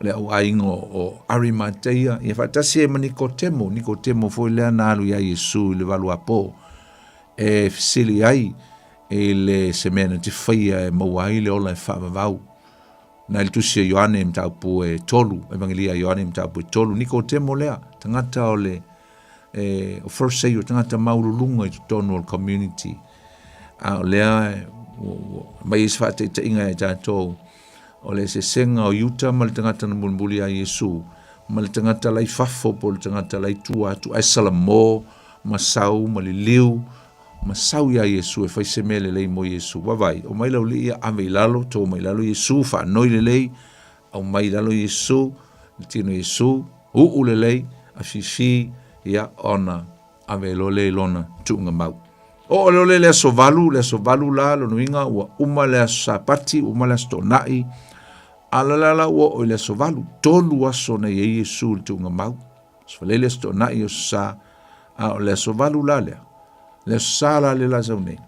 o le au aiga o Arimateia, ia faatasi ai ma Nikotemo, Nikotemo foi lea na alu iā Iesu i le valuapo e fesili ai i le se mea na te faia e maua ai le ola e faavavau. Na i le tusi a Ioane mataupu e tolu, Evangelia a Ioane mataupu e tolu, Nikotemo lea, tagata o le e, o Pharisee, o tagata maualuluga i totonu o le community. A o lea mai ai se faataitaiga ia tatou, o le eseesega o Iuta ma le tagata na mulimuli ia Iesu, ma le tagata la i fafo po o le tagata la i tua atu, ae salamo ma sau ma liliu ma sau iā Iesu e fai se mea lelei mo Iesu. Vaavaai, omai le aualii ia ave i lalo, to mai i lalo Iesu, faanoi lelei, aumai i lalo Iesu, le tino Iesu, uu lelei, afifi, ia, ona ave loa lea i lona tuuga mau. Oo loa lea i le aso valu, le aso valu la, lona uiga ua uma le aso Sapati, ua uma le aso Toonai, a o la la ua oo i le aso valu, tolu aso na i ai Iesu i le tuuga mau. Aso Faraile, Aso Toonai, Aso Sa, a o le aso valu la lea, le Aso Sa la lea la sau nei.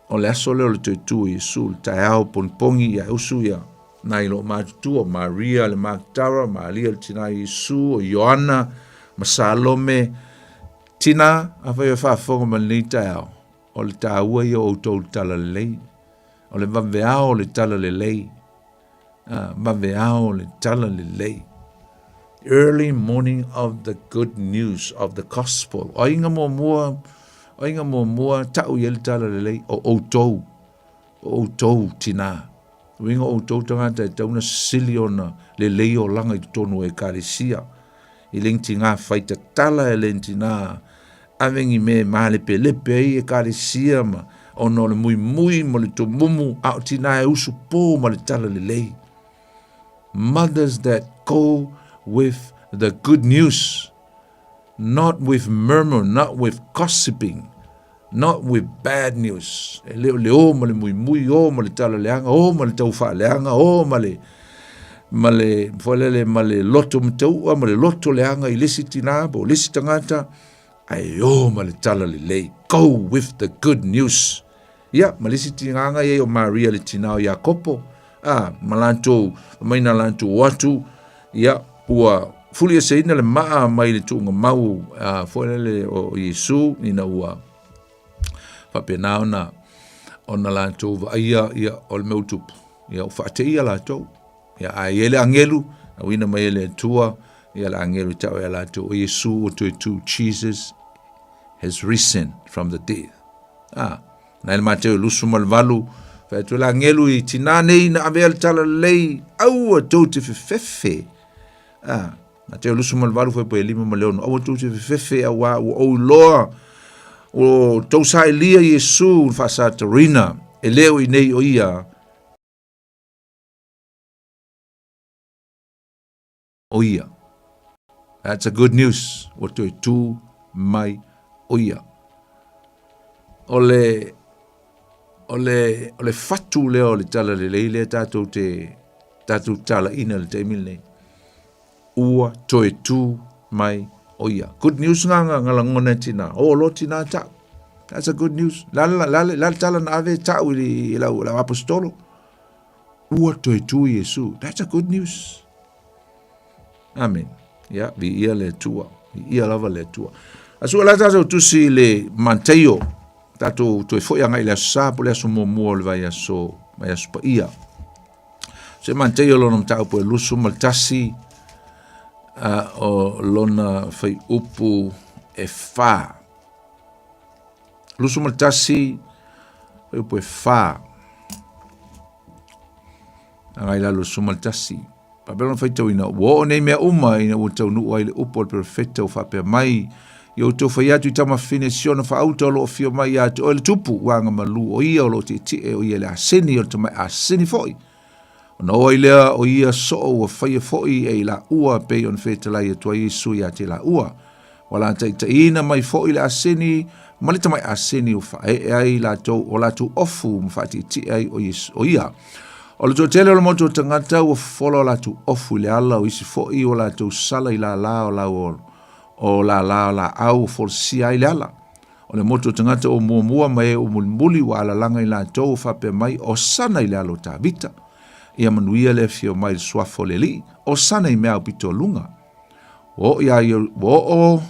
O le aso lea o le toe tu o Iesu, le taeao pongipongi ia e usu ia nai loomatutua, o Maria le Maktara, Maria le tina o Iesu, o Ioana ma Salome. Tina, afai o e faafofoga mai lenei taeao, o le taua ia o outou i le talalelei, o le vaveao o le talalelei, vaveao le talalelei. Early morning of the good news of the gospel. O aiga muamua, o aiga muamua tau i ai le talalelei o outou, o outou tinā. Uiga o outou tagata e tatau ona sili ona lelei olaga i totonu o ekalesia. I le tigā fai tatala e le tigā ave ni mea e malepelepe ai ekalesia ma ona o le muimui ma le tomumu a o tinā e usu pō ma le talalelei. Mothers that go with the good news, not with murmur, not with gossiping, not with bad news. E le o le o ma le muimui, o ma le talaleaga, o ma le taufaaleaga, o ma le ma le foi lele ma le loto mataua ma le loto leaga i le isi tinā po o le isi tagata, ae o ma le talalelei. Go with the good news. Ia, ma le isi tinaga ia o Maria le tina o Iakopo, a, ma latou, mai na latou o atu, ia, ua fulieseina le maa mai le tuuga mau a, foi lele o Iesu, ina ua faapena ona, ona latou vaaia, ia, o le mea ua tupu, ia, ua faateia latou. Ia, ae i ai le agelu, na uina mai e le Atua, ia le agelu i tau ia latou, o Iesu ua toe tu, Jesus has risen from the dead. Ah, na le Mateo 28, fai atu le agelu i tinā nei na avea le talalelei, aua tou te fefefe. Ah, Mateo 28 fai po e lima ma le ono, aua tou te fefefe auā ua ou iloa, o tou saelia Iesu le faasatarina, e le o i nei o ia, o ia. That's a good news. Ua toe tū mai o ia. O le, o le, o le fatu lea o le talalelei lea tatou te, tatou talaina i le taimi lenei. Ua toe tū mai o ia. Good news ngā ngā ngā langona e tina. O lo tina tau. That's a good news. La la la la la tala na ave tau i lau, lau apostolo. Ua toe tū Iesu. That's a good news. Amen. Ia, viia le Atua. Viia lava le Atua. A sua la tātou tusi i le Mateio, tātou toe foi agai i le aso Sa, po le aso muamua o le vaiaso, vaiaso paia. Se Mateio lona mataupu e 21, o lona fuaiupu e 4. 21, fuaiupu e 4. Agai lalo 21. Faapea lona faitauina, ua oo nei mea uma ina ua taunuu ai le upu a le perofeta ua faapea mai, Ia outou fai atu i tamafafine Siona faauta o lo o afio mai ia te oe le tupu, ua agamalu o ia o lo o tietie o ia i le aseni o le tamai aseni foi. Ona oo ai lea o ia soo ua faia foi e i laua pei ona fetalai atu ai Iesu ia te laua. Ua lataitaina mai foi le aseni ma le tamai aseni ua faaee ai latou o latou ofu ma faatietie ai o Iesu, o ia. O le toatele o le motu o tagata ua fofola o latou ofu i le ala, o isi foi ua latou sala i lala o lau o lala o laau ua folasia ai le ala. O le motu o tagata ua muamua ma e ua mulimuli ua alalaga i latou ua faapea mai, Osana i le alo o Tavita. Ia manuia le afio mai i le suafa o le Alii. Osana i mea aupito o luga. Ua oo ia, ua oo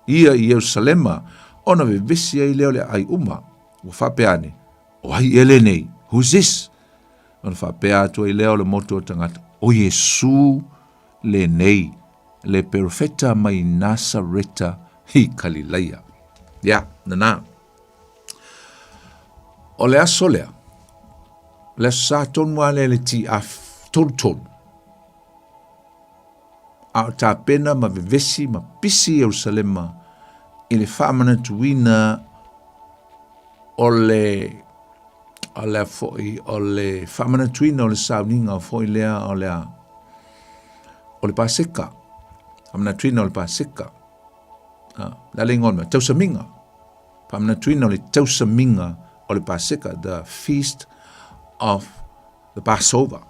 ia i Ierusalema, ona vevesi ai lea o le aai uma. Ua faapea ane, O ai ea lenei? Who's this? Ona faapea atu ai lea o le motu o tagata, O Iesu lenei, le perofeta mai Nasareta i Kalilaia. Ia, nana. O le aso lea, le aso sa tonu lava lea i le TA 33, a o tapena ma vevesi ma pisi Ierusalema i le faamanatuina o le o le foi o le faamanatuina o le sauniga foi lea o le o le Paseka faamanatuina o le Paseka ah, le ale ingoa tausamiga faamanatuina o le tausamiga o le Paseka, the feast of the Passover.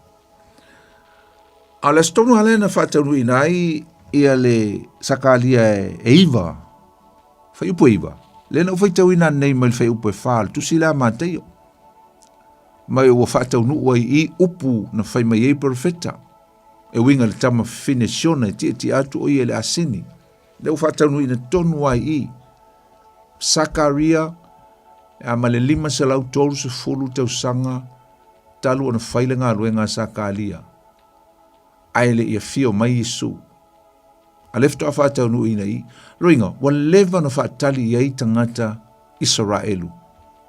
A o le aso tonu lava lea na faataunuuina ai ia le Sakalia e 9, fuaiupu e 9, lea na ou faitauina nei mai le fuaiupu e 4 o le tusi lea a Mataio, mai ua faataunuu ai i upu na fai mai ai perofeta, e uiga i le tama fafine Siona e tietie atu o ia i le asini. Lea ua faataunuuina tonu ai i Sakaria a ma le 530 tausaga talu ona fai le galuega a Sakalia, ae le i afio mai Iesu. A lea faatoa faataunuuina i loiga, ua leva ona faatali i ai tagata Isaraelu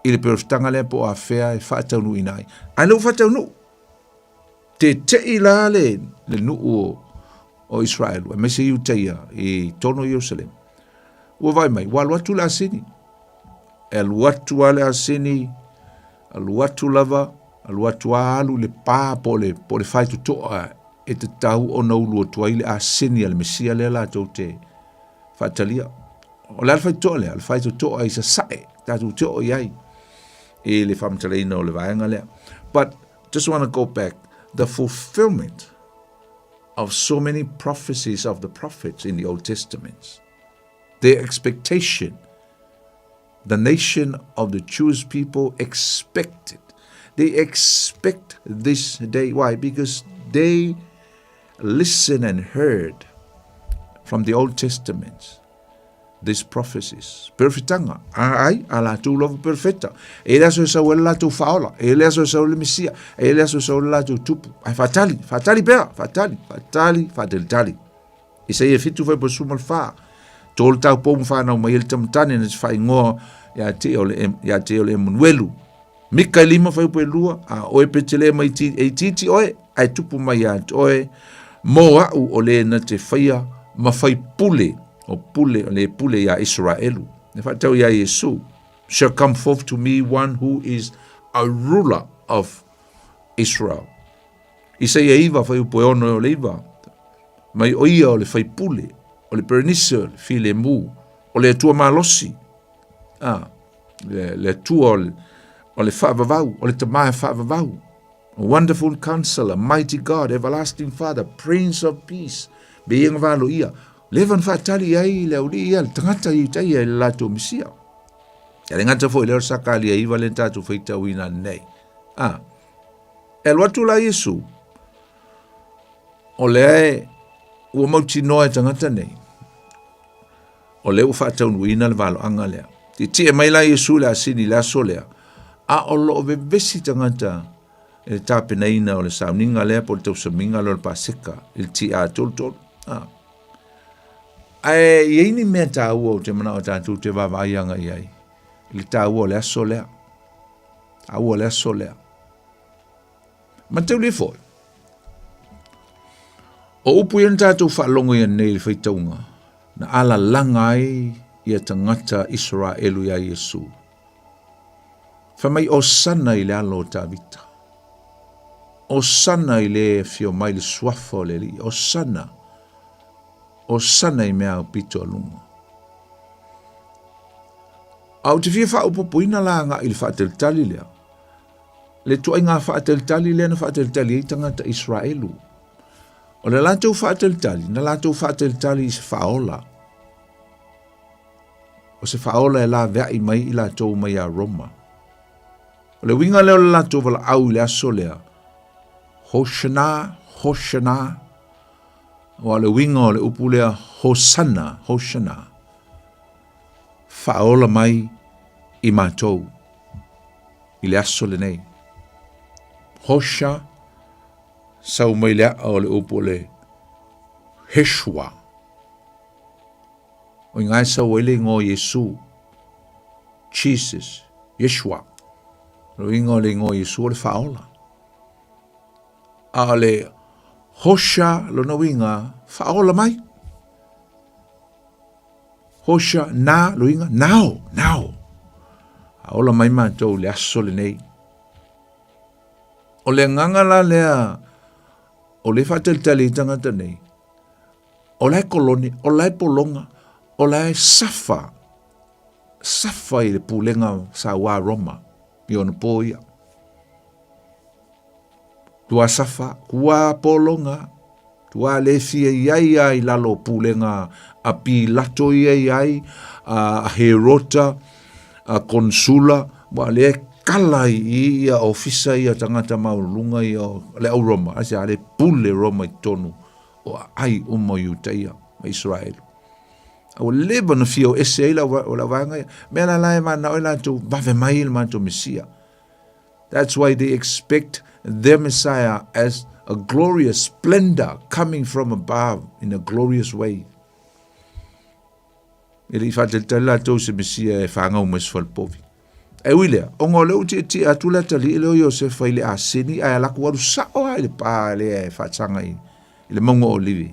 i le perofetaga lea po o afea e faataunuuina ai. Ae lea ua faataunuu. Tete'i la le, le nuu o, o Israelu, aemaise Iutaia i tonu o Ierusalema. Ua vaai mai, ua alu atu le asini. E alu atu lava le asini, alu atu lava, alu atu lava alu i le pa po o le, po o le faitotoa e tatau ona ulu atu ai le asini a le Mesia lea latou te faatalia. O le a le faitotoa lea? O le faitotoa i sasae, tatou te oo i ai i le faamatalaina o le vaega lea. But just want to go back, the fulfillment of so many prophecies of the prophets in the Old Testament. Their expectation, the nation of the Jewish people expected. They expect this day. Why? Because they listened and heard from the Old Testament these prophecies. Perfetanga, a ai, a latou lava perfeta. E le aso e sau ai le latou faaola, e le aso e sau ai le Mesia, e le aso e sau ai le latou tupu. Ai faatali, faatali pea, faatali, faatali, faatalitali. Isaia 7 fuaiupu 14. To le taupou ma whanau mai e le tamatane na te whaingoa ia te o le, ia te o le Emanuelu. Mika e 5 fuaiupu 2, a oe Petelema i ti, e itiiti oe, ae tupu mai ia te oe, mō a'u o le na te whaia ma whai pule, o pule, o le pule ia Israelu. E whaatau ia Iesu, shall come forth to me one who is a ruler of Israel. Isaia 9 fuaiupu e 6 e o le 9, mai o ia o le faipule, o le Perenise, o le filemu, o le Atua malosi, a, le, le Atua o le, o le faavavau, o le Tama e faavavau. A wonderful counselor, mighty God, everlasting Father, Prince of Peace. Me ia ngavalo ia. Leva na faatali ai le aulii ia, le tagata i tai ai le latou Mesia. E le gata foi lea o le Sakalia 9 le tatou faitauina nei. A, E alu atu la Iesu, o lea e ua mautinoa e tagata nei, o lea ua faataunuuina le valoaga lea. Tietie mai la Iesu i le asini i le aso lea, a o lo o vevesi tagata i le tapenaina o le sauniga lea po o le tausamiga lea o le Paseka i le TA 33. Ah. Ae i ai ni mea taua ou te manao tatou te vaavaai agai ai i le taua o le aso lea. Taua o le aso lea. Matauli foi. O upu ia na tatou faalogo ia nei i le faitauga, na alalaga ai ia tagata Isaraelu iā Iesu. Fai mai, Osana i le alo o Tavita. Osana i le afio mai le suafa o le Alii. Osana. Osana i mea aupito a luga. A ou te fia faaopoopoina la agai i le faatalitali lea, le ituaiga faatalitali lea na faatalitali ai tagata Israelu. O le latou faatalitali, na latou faatalitali i se faaola. O se faaola e laveai mai i latou mai ia Roma. O le uiga lea o le latou valaau i le aso lea, Hoshana, Hoshana, aua o le uiga o le upu lea, Hosana, Hoshana, faaola mai i matou i le aso lenei. Hosha, sau mai le aa o le upu o le Heshua. O i ina e sau ai le igoa o Iesu, Jesus, Yeshua. O le uiga o le igoa o Iesu o le faaola. A o le Hosha lona uiga, faaola mai. Hosha na lona uiga, now, now. Faaola mai matou i le aso lenei. O le agaga la lea o le faatalitali ai tagata nei, o la e kolone, o la e pologa, o la e safa, safa i le pulega sauā Roma i ona pō ia. Tua safa, tua pologa, tua le fia i ai a i lalo o pulega a Pilato ia i ai, a Herota, a Konsula, ua le kala i ia ofisa ia tagata maualuluga ia o le au Roma, aisea le pule Roma i totonu o aai uma o Iutaia ma Isaraelu. A ua leva ona fia o ese ai lau, lau vaega ia. Mea la la e manao ai latou vave mai le matou Mesia. That's why they expect their Messiah as a glorious splendor coming from above in a glorious way. E le i faatalitali latou se Mesia e fāgau mai se falepovi. E ui lea, ona o lea ua tietie atu le atalii lea o Iosefa i le aseni ae alu atu alu sao lava i le pā lea e faataga i le mauga o Olivi,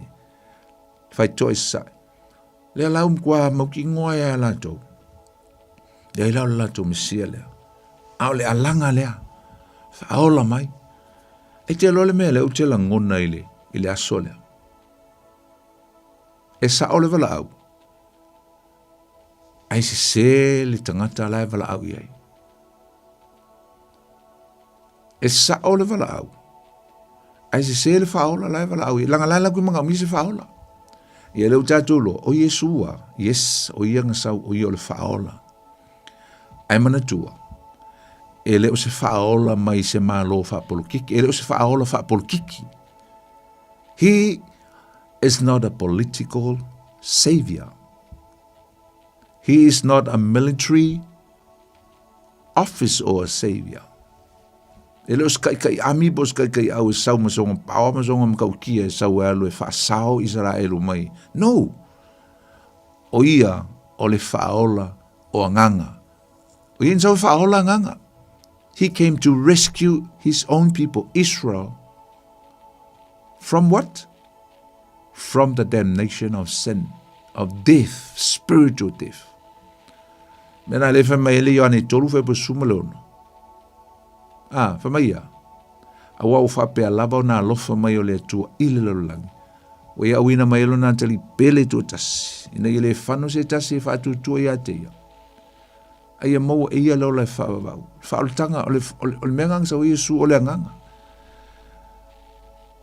faitotoa i sasae. Lea la ua matua mautinoa ai lava latou, leai la o le latou Mesia lea, a o le alaga lea, faaola mai. E te iloa le mea lea ou te lagona i le, i le aso lea. E sao le valaau, ae sese le tagata la e valaau i ai. E sao le valaau, ae sese le faaola la e valaau i ai. Leaga la e latou te manaomia se faaola. Ia lea ua tatou iloa, o Iesu a, yes, o ia na sau, o ia o le faaola. Ae manatua, e le o se faaola mai se Malo faapolokiki, e le o se faaola faapolokiki. He is not a political savior. He is not a military office or a savior. E le o se taitai ami po o se taitai au e sau ma sona paoa ma sona matautia e sau e alu e faasao Isaraelu mai. No! O ia o le faaola o agaga. O ia na sau e faaola agaga. He came to rescue his own people, Israel, from what? From the damnation of sin, of death, spiritual death. Mea la le fai mai e le Ioane 3 fai po 16. A, fai mai ia, Auā ua faapea lava ona alofa mai o le Atua i le lalolagi, ua ia auina mai ai lona atalii pele toatasi, ina ia le fano se tasi e faatuatua ia te ia, a ia maua e ia le ola e faavavau. Le faaolataga, o le, o le, o le mea na sau ai Iesu o le agaga.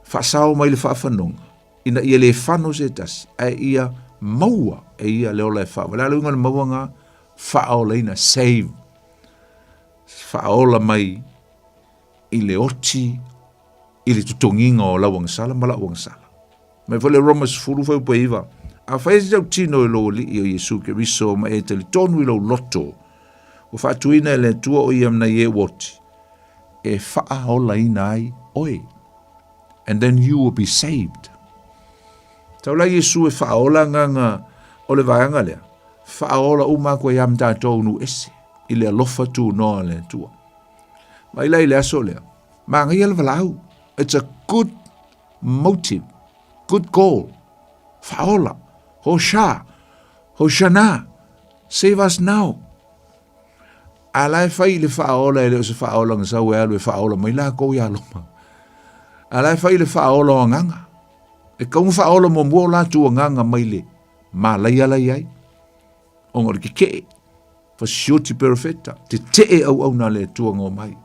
Faasao mai le faafanoga, ina ia le fano se tasi, ae ia maua e ia le ola e faavavau. O le a le uiga o le mauaga? Faaolaina, save. Faaola mai i le oti i le totogiga o lau agasala ma la'u agasala. Mai foi le Roma 10 fuaiupu e 9, Afai e te tautino i lou Alii o Iesu Keriso ma e talitonu i lou loto, ua faatuina e le Atua o ia nai e ua oti, e faaolaina ai oe. And then you will be saved. Tau la Iesu e faaola agaga o le vaega lea, faaola uma atu ai lava ma tatou nuu ese i le alofa tunoa o le Atua. Mai la i le aso lea, manaia le valaau. It's a good motive, good goal. Faaola, Hosha, Hoshana, save us now. A la e fai i le faaola e le o se faaola na sau e alu e faaola mai lakou ia Roma. A la e fai i le faaola o agaga. E tatau ona faaola muamua o latou agaga mai le malaia la i ai, ona o le tetee. Fasioti perofeta, tetee auauna a le Atua na omai.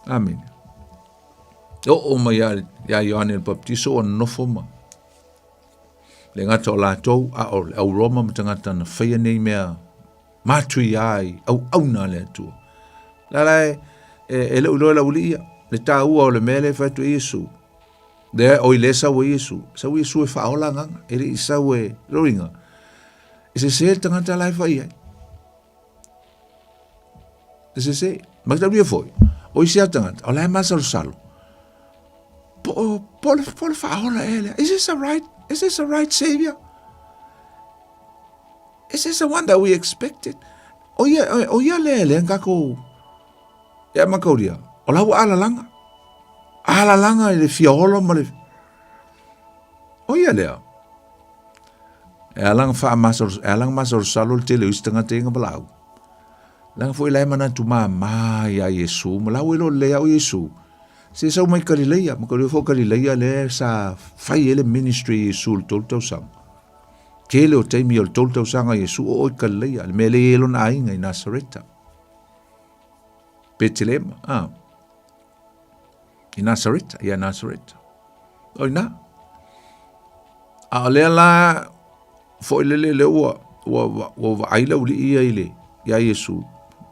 Amene. E oo mai ia Ioane le Baptiso ua nonofo ma le gata o latou, a o le au Roma ma tagata na faia nei mea matuia ai auauna a le Atua. La la e, e, e le uiloa la uli ia, le tāua o le mea le fai atu e Iesu. Le o i le sau e Iesu, sau Iesu e whaola nganga, e le i sau e roinga. E se se tagata la e whai ai. E se se, ma tau ia foi, o isi a tagata, o la e masalosalo. Po, po, le, po le whaola e lea. Is this the right, is this the right savior? Is this the one that we expected? O ia, o ia le le kako e makauria. O la ua alalanga. Alalanga i le fia holo ma le... O ia lea. E alanga whaamasalo, e alanga masalosalo le tele o isi tagata ia ngavalau. Langa foi la e manatu māmā ia Iesu, ma lau e lo lea o Iesu. Se sau mai Kalileia, ma kalileia fo Kalileia le sa fai ele ministry Iesu le tolu tausaga. Tele o taimi o le tolu tausaga Iesu o oi Kalileia, le mea le e lona aiga i Nasareta. Betelema, ah. I Nasareta, ia Nasareta. O ina. A o lea la, foi lele le ua, ua, ua vaai le uli ia i le, ia Iesu.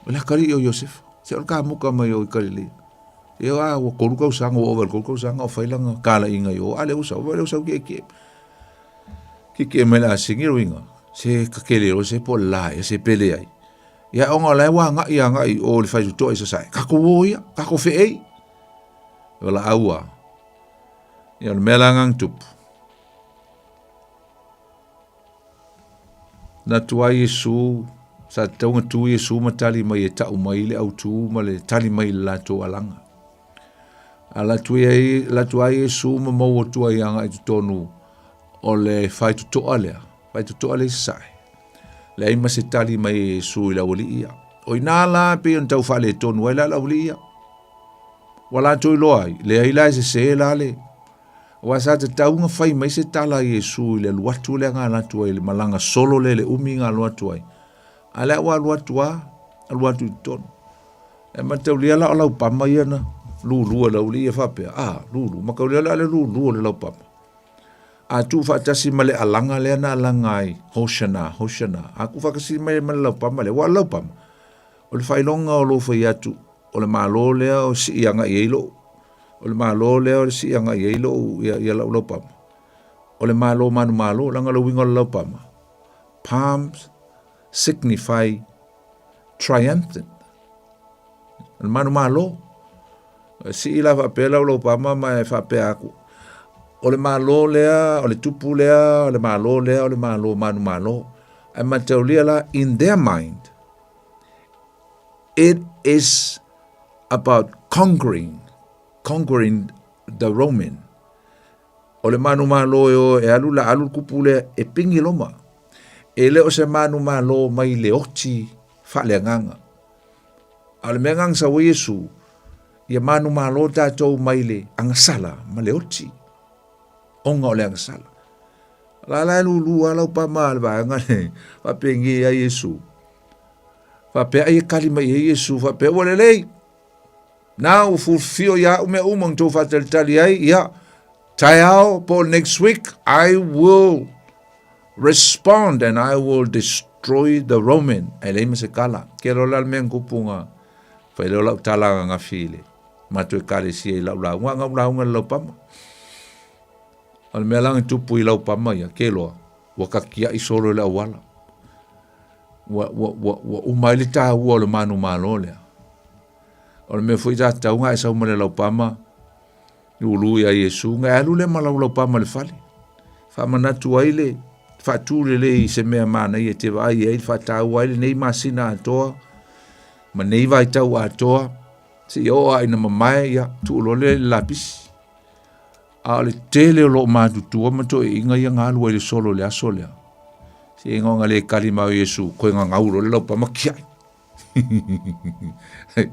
O le akali o Iosefa. Se o le ka muka mai o i Kalileia. E a ua kolu kausaga, ua ova i le kolu kausaga o fai lana kalaiga i o, a le usa, ua le usa ki ki. Ki ki mai la singi ruinga. Se kakele o se po la e se pele ai. Ia ona o la e ua agai agai i o le faitotoa i Sasae. Kako o ia, kako feei. O la aua. Ia o le mea la ngang tupu. Na tua Iesu, sa taunga tu Iesu ma tali mai e tau mai le autu ma le tali mai le latou alaga. A la tu ai, la tu ai Iesu ma maua tua i anga i totonu o le faitotoa lea, faitotoa le i Sasae. Leai ma se tali mai e Iesu i le aualii ia. O inā la pei ona tau faaletonu ai la le aualii ia. Ua latou iloa ai, leai la e sesē la le. Aua sa tatau ona fai mai se tala a Iesu i le alu atu lea na alu atu ai, le malaga solo lea i le umi na alu atu ai. A lea ua alu atu lava, alu atu i totonu. E mataulia la o laupama ia na lulu e le aualii ia faapea, a, lulu, mataulia la le lulu o le laupama. A tuufaatasi ma le alaga lea na alaga ai, Hoshana, Hoshana. A tuufaatasi mai ma le laupama lea, ua o le laupama, o le faailoga o lou fai atu, o le Malo lea o sii agai ai lou, o le Malo lea o sii agai ai lou, ia, ia lau laupama. O le Malo manumalo, leaga o le uiga o le laupama, palms signify triumphant. O le manumalo. Sii la faapea lau laupama ma e faapea atu, o le Malo lea, o le tupu lea, o le Malo lea, o le Malo manumalo. Ae mataulia la, in their mind, it is about conquering, conquering the Roman. O le manumalo e o e alu la alu le kupu lea e pingi Roma. E le o se manumalo mai le oti faaleagaga. A o le mea gagasa ua Iesu, ia manumalo tatou mai le agasala ma le oti. Ona o le agasala. La la e lulu a lau pama le vaega le faapengi ai Iesu. Faapea ai e kali mai ai Iesu, faapea ua lelei. Na ua fulfio ia au mea uma na tou faatalitali ai, ia, taeao po o next week, I will respond and I will destroy the Roman. Ae leai ma se kala. Ke loa la le mea na kupu nga fai lea o lau tala ananafi i le matou ekalesia i lau lauga, ngau lauga i le laupama. O le mea la na tupu i laupama ia, ke loa, ua katia'i solo i le auala. Ua, ua, ua, ua uma ai le taua o le manumalo lea. O le mea foi sa tatau ona e sau ma le laupama lulu ia Iesu, ona e alu lea ma lau laupama i le fale. Faamanatu ai le faatu lelei i se mea manaia e te vaai ai, faataua ai lenei masina atoa ma nei vaitau atoa, seia oo lava ina mamae, ia, tuu loa lea i le lapisi. A o le tele o loo matutua ma toeaiina ia na alu ai le solo i le aso lea, seiloga na le kali mai o Iesu, koe gagau loa le laupama kiai.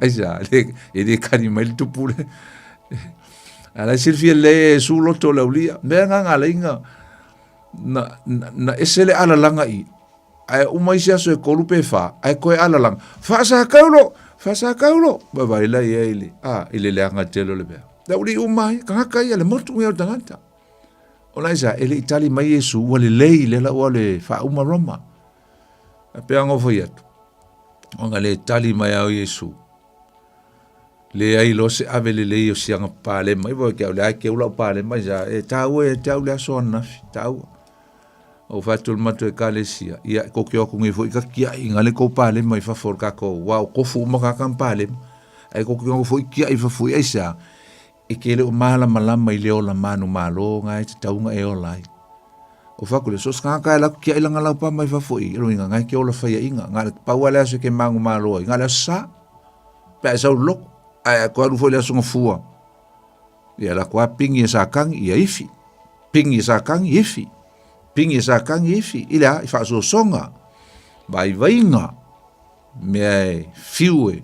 Aisea, e le kali mai le tupu le. A la e silafia lelei e Iesu loto o le aulia. Mea na na alai na, na, na, na ese le alalaga i. Ae uma isi aso e kolu pe wha, ae koe alalanga, whaasakaulo, whaasakaulo, ma vai la ia i le, a, i le leanga tele o le mea. La uli uma ai, kangaka ia le motu ngia o tangata. O la isa, e le itali mai Iesu, ua le lei le la ua le whauma Roma. A pea ngofo i atu. O nga le tali mai au Iesu. Leai loa se ave lelei o siaga palema. Iwa ke au le ai ke ula o palema isa e tāua e te au le aso anafi, tāua. O whatu le matua e kalesia, ia ko ke oku ngi fo i ka kia i ngale kou palema i fafo o le kākou, wā o kofu uma kākang palema. Ai ko ke oku fo i kia i fafo i aisa, e ke le o mālamalama i le ola manu malo ngā e te taunga e ola ai. O whaku le, so se ngā kai laku kia i langa lau pa mai fafo i, ero inga ngai ke ola whaia inga, ngā le paua le aso ke mangu malo ai, ngā le aso sa, Pe a sau loko, ae a koe alu foi le aso gafua. Ia la koa pingi e sakangi, ia ifi. Pingi e sakangi, ifi. Pingi e sakangi, ifi. I le a, i whaasosoga, vaivaiga, mea e fiu e,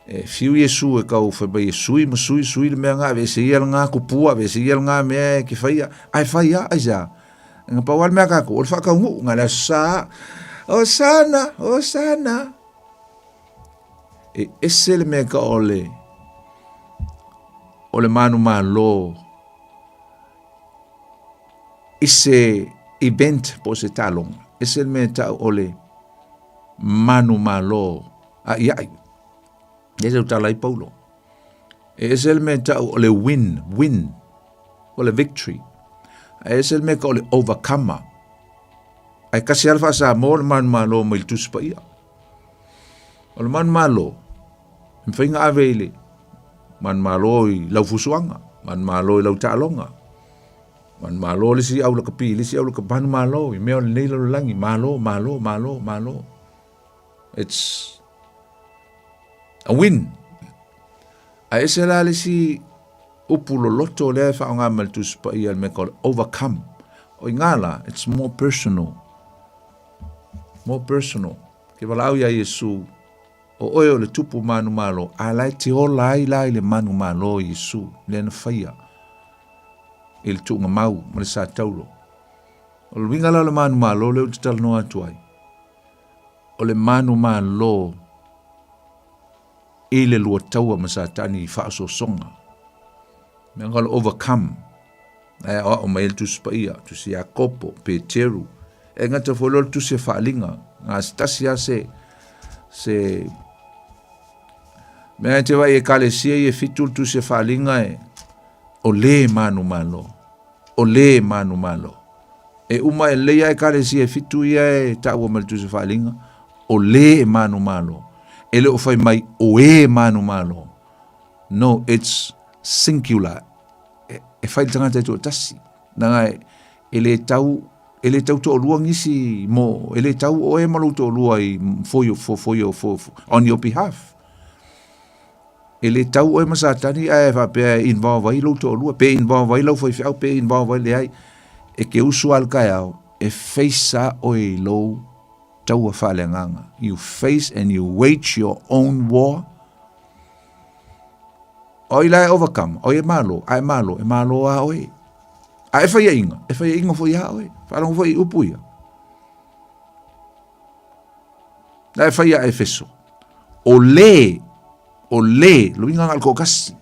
e fiu Iesu e kau whai mai e sui ma sui, sui le mea ngā, ve se ia le ngā kupua, ve se ia le ngā mea e ke whaia, ai whaia, ai sea. Nga pau ale mea kākou, o le whakaungu, ngā le sa, Osana, Osana. E ese le mea ka o le o le manumalo i se event po o se taaloga. Ese le mea tau o le manumalo a iai. E se tala i Paulo. E ese le mea tau o le win, win, o le victory. E ese le mea ka o le overcomer. Ae kasi lava le faa-Samoa o le manumalo mai le Tusi Paia. O le manumalo, e mafai ona ave i le manumalo i lau fusuaga, manumalo i lau taaloga, manumalo le isi au lakapi, le isi au lakapi, manumalo i mea o lenei lalolagi, malo, malo, malo, malo. It's a win. Ae ese la le isi upu loloto lea e faaaoga mai le Tusi Paia le mea ka o le overcome. O i ngā la, it's more personal. More personal. Ke walaau ia Iesu, o oe o le tupu manumalo, a la e te ola ai la i le manumalo Iesu, lea na whaia i le tuunga mau ma le sa taulo. O le winga la o le manumalo lea ou te talanoa atu ai. O le manumalo i le lua taua ma Satani i faaosoosoga. Mea nga o le overcome. Ae aoao mai ai le Tusi Paia, Tusi Iakopo, Peteru. E gata foi loa le Tusi a Faaaliga. Nga se tasi lava se, se mea e te vaai i Ekalesia ia e fitu le Tusi a Faaaliga e, o le manumalo, o le manumalo. E uma e lelei lava Ekalesia e fitu ia e taua mai le Tusi a Faaaliga, o le e manumalo. E le o fai mai o e manumalo. No, it's singular. E, e fai le tagata e toatasi. Nanga e, e le tau e le tau toalua nisi mo e le tau oe ma lou toalua i for your, for, for your, for, for, on your behalf. E le tau oe ma Satani ae faapea e involve ai lou toalua, pe involve ai lau faifeau, pe involve ai leai. E ke usu a le taeao, e face a oe i lou taua faaleagaga. You face and you wage your own war. O i la e overcome, o e malo, a e malo, e malo a oe. A e whaiainga, e whaiainga fo ia oe. Whaarongo fo i upu ia. La e whaia e feso. O le, o le, lo inga ngal ko kasi.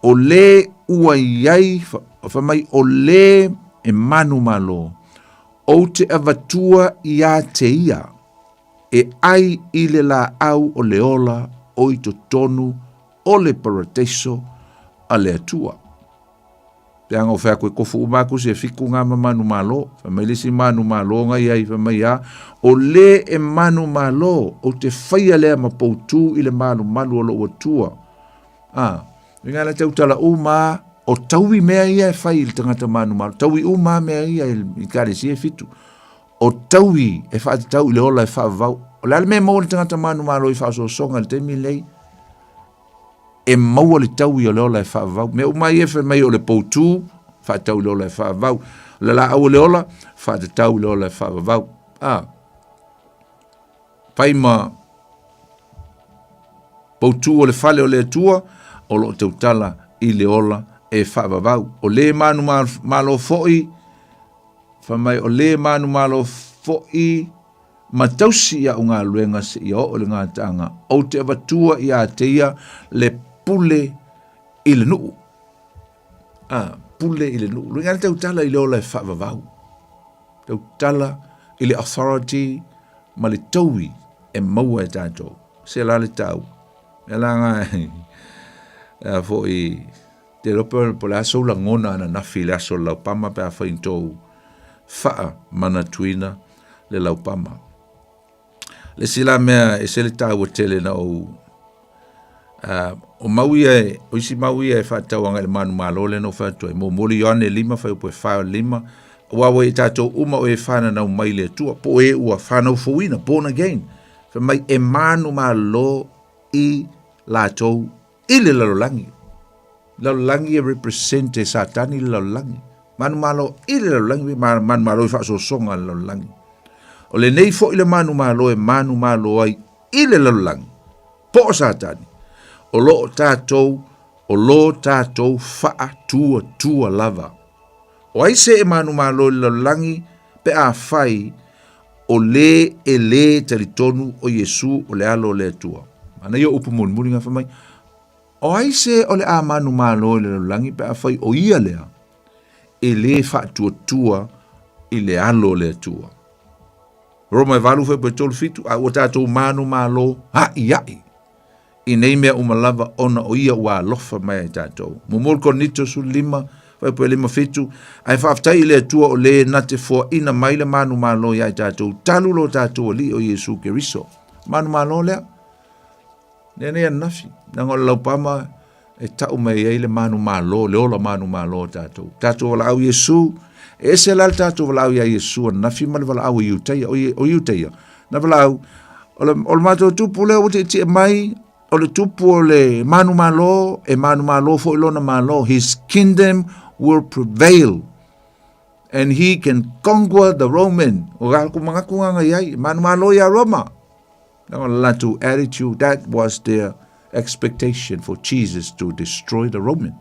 O le ua iai, wha mai, o le e manu malo. Ou te avatua ia te ia, e ai i le laau o le ola o i totonu o le parataiso a le Atua. Peanga o whea koe kofu uma aku se fiku ngā ma manu malo, wha mai le si manu malo ngai ai, wha mai a, o le e manu malo, o te whaia lea ma poutū i le malu malu o lou Atua. A, Inga le tautala uma o taui mea ia e whai i le tangata manumalo, taui uma mea ia i kalesia e fitu, o taui e whaatatau i le ola e whaavavau. O le a le mea e maua le tangata manumalo i whaososoga i le taimi lenei, e maua le taui o le ola e whaavavau. Mea uma ia e whai mai o le poutū, whaatau i le ola e whaavavau. O le laau o le ola, whaatatau i le ola e whaavavau. A, Pai ma poutū o le fale o le Atua, o loo tautala i le ola e faavavau. O le manumalo foi, fai mai o le manumalo foʻi ma tausi i a'u galuega seia oo i le gataaga, ou te avatua iā te ia le pule i le nuu. A, pule i le nuu. Luiga le tautala i le ola e faavavau. Tautala i le authority ma le taui e maua e tatou. Se la le tau. E la nga e foi te lope po le aso lagona ananafi i le aso o le laupama pe afai ni tou faamanatuina le laupama. Le isi la mea e ese le taua tele na ou o mau ia e, o isi mau ia e faatatau agai i le manumalo lea na ou fai atu ai. Muamua le Ioane 5 fuaiupu e 4 o le 5, aua ua i tatou uma o e fananau mai le Atua, po o e ua fanau fouina, born again. Fai mai e manumalo i latou i le lalolagi. Lalolagi e represent e Satani le lalolagi. Manumalo i le lalolagi, manumalo i faasoasoga a le lalolagi. O lenei foi le manumalo e manumalo ai i le lalolagi, po o Satani, o lo o tatou, o lo tatou faatuatua lava. O ai se e manumalo i le lalolagi pe afai o le e lē talitonu o Iesu o le Alo o le Atua? Manaia upu mulimuli na fai mai, o ai se o le a manumalo i le lalolagi pe afai o ia lea e lē faatuatua i le Alo o le Atua? Roma e 8 fuaiupu e 37, a ua tatou manumalo a'ia'i i nei mea uma lava ona o ia ua alofa mai ai tatou. Muamua Korinito 15, fuaiupu e 57, ae faafetai i le Atua o le na te foaina mai le manumalo iā i tatou talu lo tatou Alii o Iesu Keriso. Manumalo lea. Lea nei ananafi, leaga o le laupama e tau mai ai le manumalo, le ola manumalo o tatou. Tatou valaau Iesu, e ese la le tatou valaau iā Iesu ananafi ma le valaau a Iutaia. O Iutaia, na valaau, o le matou tupu lea ua tietie mai, o le tupu o le manumalo, e manumalo foi lona malo. His kingdom will prevail and he can conquer the Roman. O ga ku mangaku nga ngai ai, manumalo ia Roma. Leaga o le latou attitude, that was their expectation for Jesus to destroy the Roman.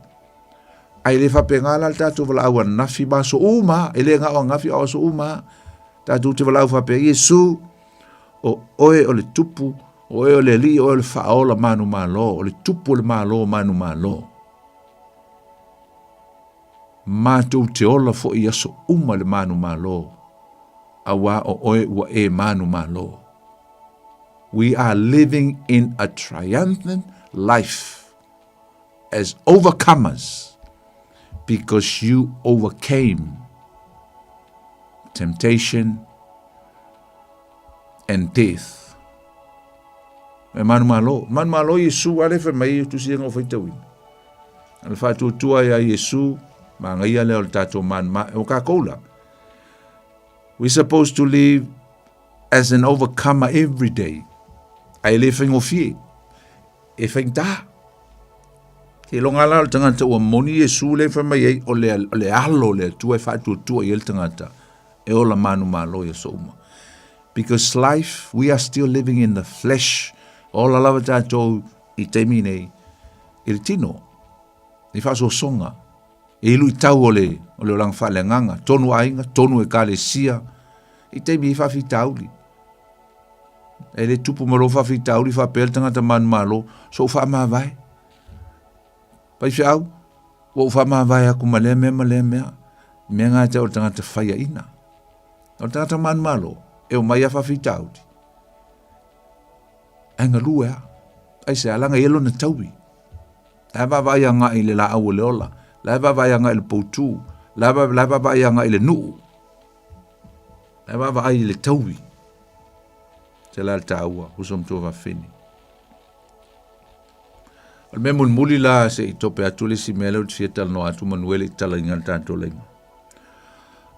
Ai le faapena la le tatou valaau ananafi ma aso uma, e le gao ananafi ao aso uma. Tatou te valaau faapea, Iesu, o oe o le tupu, o oe o le alii, o oe o le faaola manumalo, o le tupu o le malo manumalo. Matou te ola foi i aso uma le manumalo, auā o oe ua e manumalo. We are living in a triumphant life as overcomers because you overcame temptation and death. E manumalo, manumalo Iesu ale fai mai e tusi nga o faitauina. A le faatuatua ia Iesu, magaia lea o le tatou manuma, o kākou la. We supposed to live as an overcomer every day. Ae le faigofie, e faigata. Ke longa la o le tagata ua moni Iesu le fai mai ai o le, o le alo o le Atua e faatuatua i ai le tagata e ola manumalo i aso uma. Because life, we are still living in the flesh. Ola lava tatou i taimi nei i le tino, i faasoasoga, e luitau o le, o le olaga faaleagaga, tonu aiga, tonu ekalesia, i taimi i faafitauli. E le tupu ma lou faafitauli faapea le tagata manumalo, so ou faamavae. Faifeau, ua ou faamavae aku ma lea mea ma lea mea. Mea ngā te o le tagata faiaina. O le tagata manumalo, e o mai a faafitauli. Ae galue a. Aisea, leaga e i ai lona taui. La e vaavaai agai i le laau o le ola. La e vaavaai agai i le poutū. La e vaavaai agai i le nuu. La e vaavaai i le taui. Se la le taua, uso ma tua fafine. O le mea mulimuli la se i tope atu le isi mea lea ou te fia talanoa atu manu e le i tatalaina le tatou laina.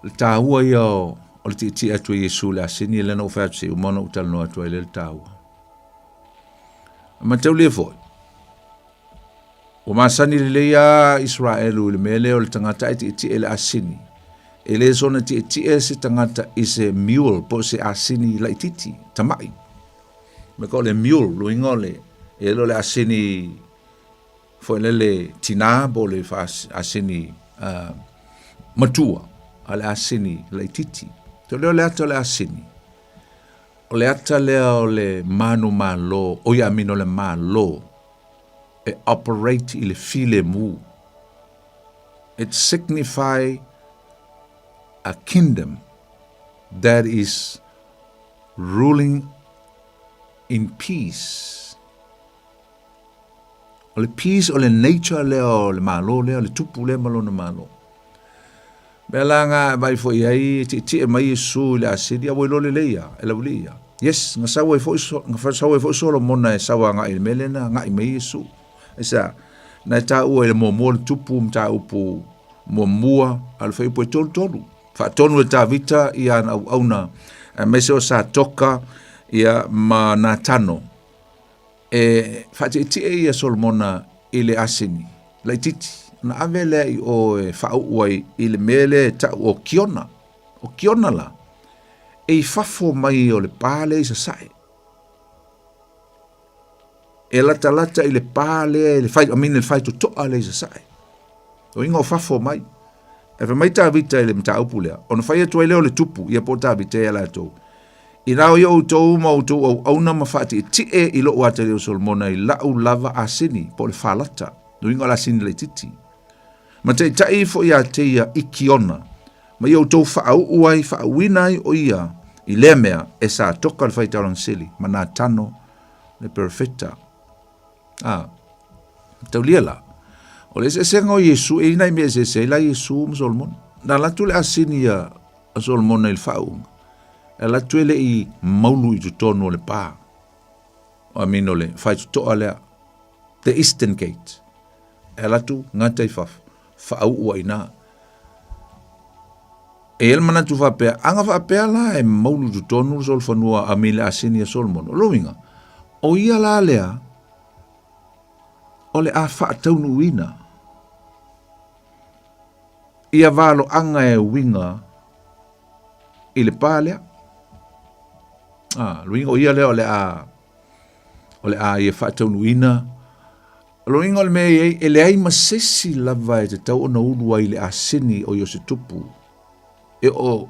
O le taua ia o, o le tietie atu e Iesu i le asini lea na ou fai atu se i uma ona ou talanoa atu ai lea le taua. E mataulia foi, ua masani lelei lava Isaraelu i le mea lea o le tagata e tietie i le asini. E le soona tietie se tagata i se mule po o se asini laitiiti, tamai. Me ka o le mule, luiga o le, e le o le asini foi lele tinā po o le asini matua, a le asini laitiiti. Te leo le ata o le asini, o le ata lea o le manumalo, o ia amino le malo, e operate i le filemu. It signify a kingdom that is ruling in peace. O le peace o le nature lea o le malo lea, o le tupu lea ma lona malo. Mea la nga e vai foi ai, e tietie mai Iesu i le asini, a ua iloa lelei ia, e laulii ia. Yes, na sau ai foi, na sau ai foi Solomona e sau agai i le mea lea na agai mai Iesu. Aisea? Na e taua i le muamua le tupu mataupu muamua a le fuaiupu e 33. Faatonu e Tavita i ana auauna, aemaise o Satoka ia ma Natano. E faatietie ia Solomona i le asini laititi, ona ave lea i o e faauu ai i le mea lea e tau o Kiona. O Kiona la, e i fafo mai o le pa lea i sasae. E latalata i le pa lea, i le fai, I mean, le faitotoa lea i sasae. O inga o fafo mai. E fai mai Tavita i le mataupu lea, ona fai atu ai lea o le tupu, ia po o Tavita ia latou. Inā o ia outou ma outou auauna ma faatietie i lou atalii o Solomona i lau lava asini, po o le falata, uiga o le asini laititi. Ma taitai ifo ia te ia i Kiona, ma ia outou faauu ai, faauuina ai o ia i lea mea e Satoka le faitaulaga sili, ma Natano le perofeta. A, taulia la, o le eseesega o Iesu, e i nai mea eseese ai la Iesu ma Solomona. Na alu atu le asini a Solomona i le faauuga, e alu atu e le i maulu i totonu o le pa. I mean o le faitotoa lea, the eastern gate. E alu atu gata i fafo, faauu ai ina. E i ai le manatu faapea, a na faapea la e maulu i totonu le solofanua, I mean le asini a Solomona. O lona uiga, o ia la lea o le a faataunuuina ia valoaga e uiga i le pa lea. Ah, lona uiga o ia lea o le a o le a ia faataunuuina. O lona uiga o le mea e i ai, e leai ma se isi lava e tatau ona ulu ai i le asini o Iosetupu, e oo,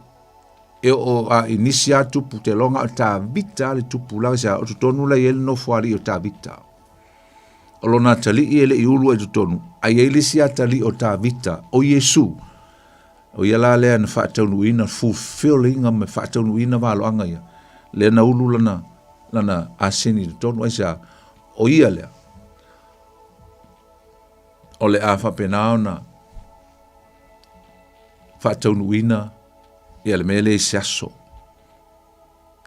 e oo a i nisi a tupu, te iloa na o Tavita le tupu la, o totonu la e i ai le nofoalii o Tavita. O lona atalii e le i ulu ai i totonu, a i ai le isi atalii o Tavita, o Iesu. O ia la lea na faataunuuina, fulfill ina ma faataunuuina valoaga ia, lea na ulu lana, lana asini i totonu. Aisea? O ia lea, o le a faapena ona faataunuuina ia le mea lea i se aso.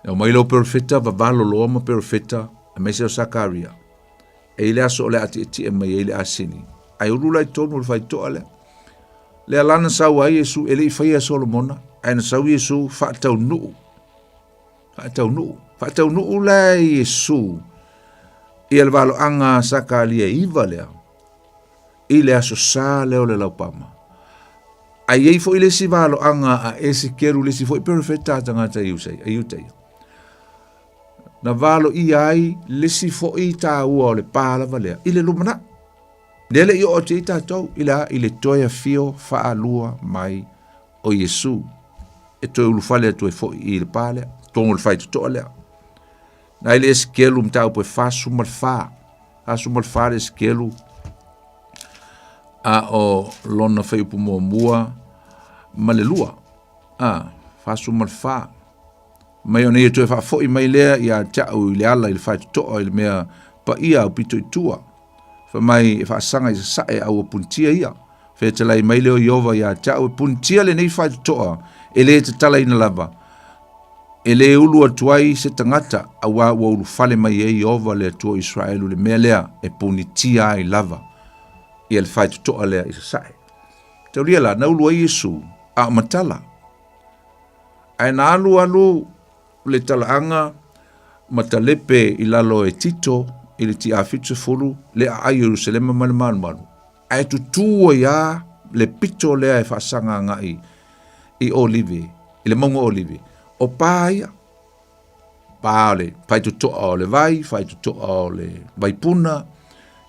E omai lou perofeta, vavalo loa ma perofeta, aemaise o Sakaria. E i le aso o le a tietie mai ai le asini. Ae ulu la i totonu o le faitotoa lea. Lea la na sau ai Iesu, e le i faia e Solomona, ae na sau Iesu faataunuu. Faataunuu. Faataunuu la e Iesu ia le valoaga a Sakaria e iva lea, i le aso sa lea o le laupama. A i ai foi le isi valoaga a Esekielu, le isi foi perofeta a tagata a Iutaia. Na valoia ai le isi foi taua o le pa lava lea i le lumanai. Lea le i oo atu ai tatou i le a? I le toe afio faalua mai o Iesu e toe ulufale atu ai foi i le pa lea, totonu o le faitotoa lea. Na i le Esekielu mataupu e 44, 44 le Esekielu, a o lona fuaiupu muamua ma le lua. A, 44. Mai ona ia toe faafoi mai lea ia te au i le ala i le faitotoa i le mea paia au pito i tua. Fai mai e faasaga i sasae a ua punitia ia. Fetalai mai lea o Ieova ia te au, e punitia lenei faitotoa e le tatalaina lava, e le ulu atu ai se tagata, auā ua ulufale mai ai Ieova le Atua o Iseraelu i le mea lea e punitia ai lava ia le faitotoa lea i sasae. Taulia la, na ulu ai Iesu, a o matala. Ae na alu alu le talaaga ma talepe i lalo e Tito i le ti'a 70 le aai o Ierusalema ma le malumalu, ae tutū ai lava le pito lea e faasaga agai i Olive, i le mauga o Olive. O pa ia, pa o le faitotoa o le vai, faitotoa o le vaipuna,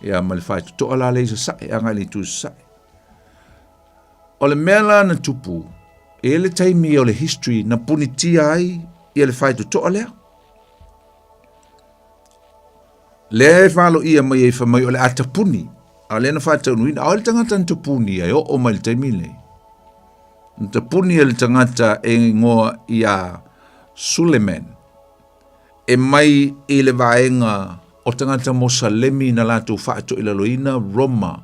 ia ma le faitotoa la lea i sasae, agai i le itu i sasae. O le mea la na tupu, E i ai le taimi o le history na punitia ai ia le faitotoa lea. Lea e faloia mai ai fai mai o le a tapuni, a o lea na faataunuuina. A o ai le tagata na tapuni ai oo mai le taimi lenei? Na tapuni e le tagata e igoa ia Suleman e mai i le vaega o tagata Mosalemi na latou faatoilaloina Roma,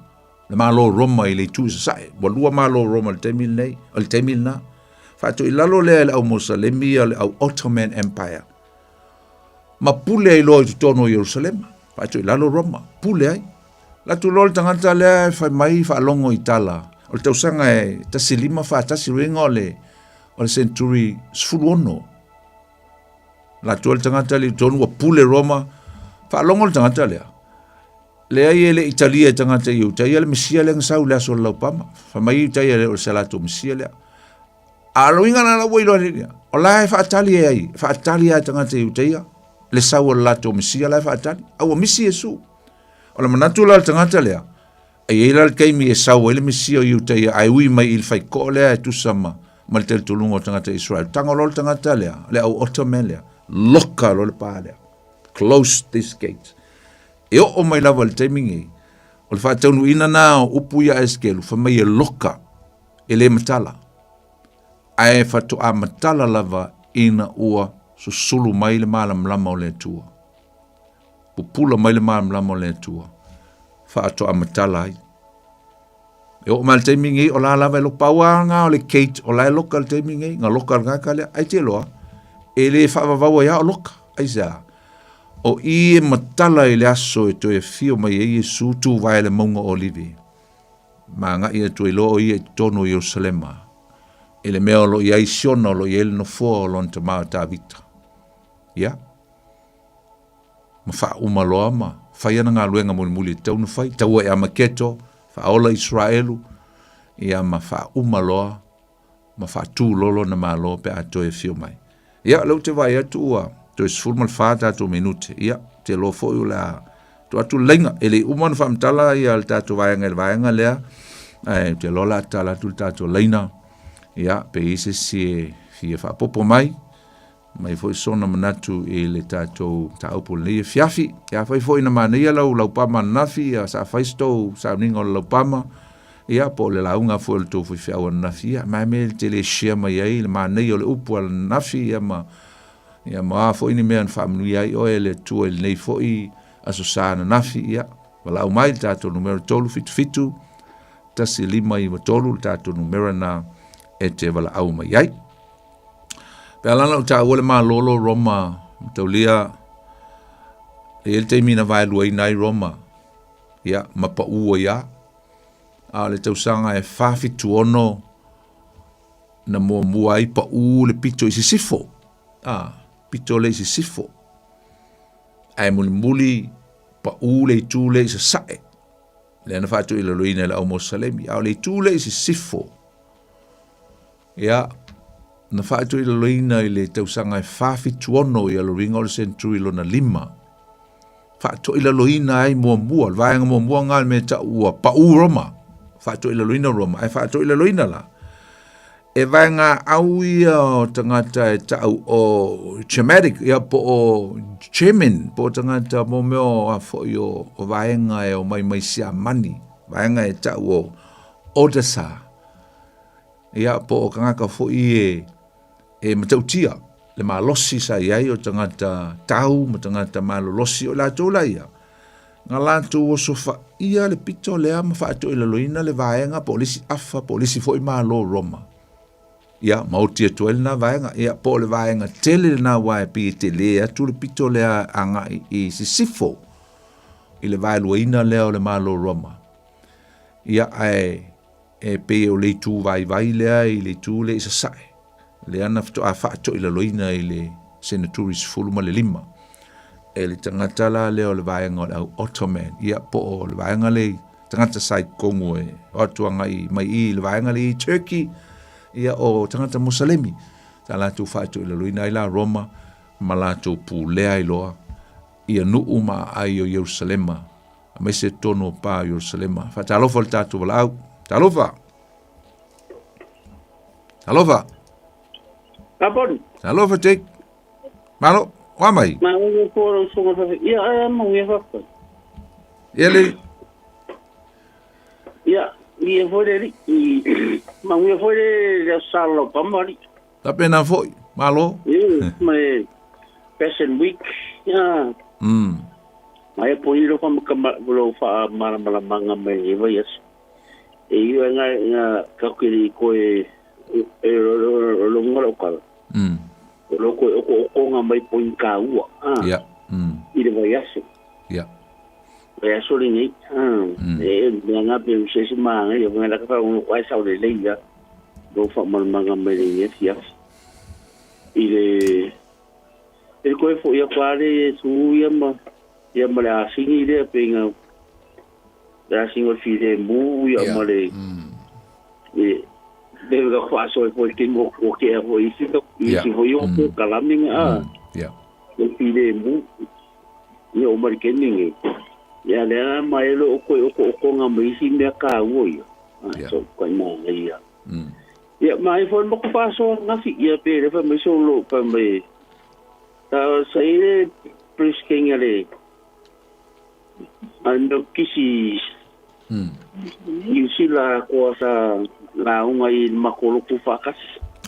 le Malo o Roma i le itu i sasae. Ua lua Malo o Roma i le taimi lenei, o le taimi lena. Faatoilalo lea e le au Mosalemi o le au Ottoman Empire. Ma pule ai loa i totonu o Ierusalema. Faatoilalo Roma, pule ai. Latu loa le tagata lea e fai mai faalogo i tala. O le tausaga e 1541, uiga o le o le century 16. Latu le tagata lea i totonu ua pule Roma. Faalogo le tagata lea. Leai e le i talia e tagata i Iutaia le Mesia lea na sau i le aso o le laupama. Fai mai Iutaia le o se latou Mesia lea. A o le uiga la ua iloa lea, o la e faatali e ai, faatali lava e tagata i Iutaia le sau o le latou Mesia la e faatali. A ua misi Iesu. O le manatu la o le tagata lea, e i ai la le taimi e sau ai le Mesia o Iutaia ae ui mai i le faitoa lea e tusa ma, ma le talitonuga o tagata Israel. Tago loa le tagata lea, le au Ottoman lea, loka loa le pa lea. Close this gate. E oo mai lava i le taimi nei, o le faataunuuina na o upu ia a Esekelu, fai mai e loka, e le matala. Ae faatoa matala lava ina ua susulu mai le malamalama o le Atua. Pupula mai le malamalama o le Atua, faatoa matala ai. E oo mai le taimi nei, o la lava e loka, pau lava lena o le gate, o la e loka le taimi nei, na loka le tagata lea, ai te iloa, e le faavavau ai lava o loka, aisea? O i e matala i le aso e toe afio mai ai Iesu tuvae le mauga o Olive, ma agai atu ai loa o ia i totonu o Ierusalema, i le mea o lo o i ai Siona o lo o i ai le nofoa o lona tama o Tavita. Ia, ma faauma loa ma fai ana galuega mulimuli e tatau ona fai, taua i Amaketo, faaola Iseraelu, ia ma faauma loa ma faatu loa lona Malo pe a toe afio mai. Ia, o lea ou te vaai atu ua toe 14 tatou minute. Ia, ou te iloa foi o le a tuu atu le laina. E le i uma ona faamatala ia le tatou vaega i le vaega lea, ae ou te iloa o le a tatala atu le tatou laina. Ia, pe i ai se isi e fia faaopoopo mai, mai foi sona manatu i le tatou mataupu o lenei afiafi. Ia, afai foi na manaia lau laupama ananafi, ia sa fai se tou sauniga o le laupama, ia po o le lauga foi o le tou faifeau ananafi, ia ma mea e te le share mai ai le manaia o le upu ananafi, ia ma ia ma a foi ni mea na faamanuia ai oe e le Atua i lenei foi Aso Sa ananafi, ia valaau mai le tatou numera 377 1593 le tatou numera na e te valaau mai ai. Pe ala na ou taua le malolo Roma mataulia e i ai le taimi na vaeluaina ai Roma ia ma pau ai lava. A o le tausaga e 476 na muamua ai pau le pito i sisifo, a pito lea i sisifo. Ae mulimuli pau le itu lea i sasae, lea na faatoilaloina e le au Mosalemi. A o le itu lea i sisifo, Ia, na faatoilaloina i le tausaga e 476 ia lona uiga o le century lona lima. Faatoilaloina ai muamua, le vaega muamua lena le mea e tau ua pau Roma, faatoilaloina Roma, ae faatoilaloina la, e vaegaau ia o tagata e tau o Germanic, ia po o German, po o tagata mo mea o a foi o, o vaega e omai mai Siamani, vaega e tau o Odessa, Ia, po o tagata foi e, e matautia le malosi sa i ai o tagata tau ma tagata malolosi, o latou la ia, na latou osofaia le pito lea ma faatoilaloina le vaega po o le isi afa po o le isi foi malo o Roma. Ia, ma oti atu ai lena vaega. Ia, po o le vaega tele lena aua e pei e tele atu le pito lea agai i sisifo i le vaeluaina lea o le malo o Roma. Ia, ae E pei o le itu vaivai lea i le itu lea i sasae, lea na faatoa faatoilaloina i le seneturi 15 e le tagata la lea o le vaega o le au Ottoman, ia po o le vaega lea i tagata sa i totonu e o atu agai mai i le vaega lea i Turkey, ia o tagata Mosalemi, sa latou faatoilaloina ai la Roma ma latou pulea ai loa ia nuu ma aai o Ierusalema aemaise totonu o pa o Ierusalema. Faatalofa i le tatou valaau. Talofa! Alofa. Kaponi. Alofa, Jake. Malo, oa mai. Ma o ko ro songa fa. Ia ai mo ia fa. Ia le. Ia, ia foi le i ma ia foi le le salo pamari. Ta pena foi. Malo. Ia, ma Fashion Week. Ia. Ma e po ilo fa ma lo fa mala mala manga mai e vai as. E ia nga nga ka kiri ko e e lo lo ngolo kala. O lo ko o ko o nga mai po i ka ua. Ah. Yeah. I le vai aso. Yeah. Vai aso le nei. Ah. E mea nga pe se se ma nga ia nga la ka fa o ai sa le le ia. Lo fa mal manga mai le ia fia. I le e koe fo ia pare e su ia ma ia ma le asingi le pe nga le asingi o fi le mu ia ma le e le ga kwa so e foi ke mo o ke a foi si ka i si foi o ko kalami nga a le fi le mu ia o mari ke ningi ia le a ma e lo o ko o ko o ko nga mo isi mea ka ua ia so kai ma ia ia ma e foi mo ko paso nga fi ia pe le fa me so lo pa me ta sa ile presking ale ano kisi i sila ko sa la unga i makolo ku fakas.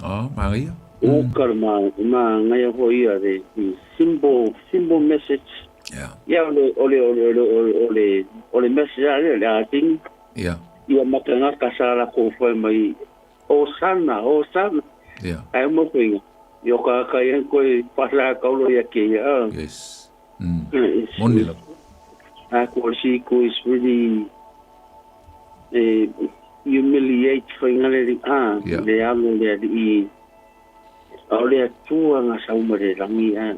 Oh, maria. O karma ma ngai ho ia le symbol symbol message. Yeah. Ia ole ole ole ole ole ole message ale le ating. Yeah. Ia makanga kasala ko fai mai o sana o sana. Yeah. Ai mo ko Yo ka ka yan ko pasa ka lo ya ke ya. Yes. Moni la. A ko si ko is really eh humiliate finally a le alo le i o le atua nga sa uma le rangi a.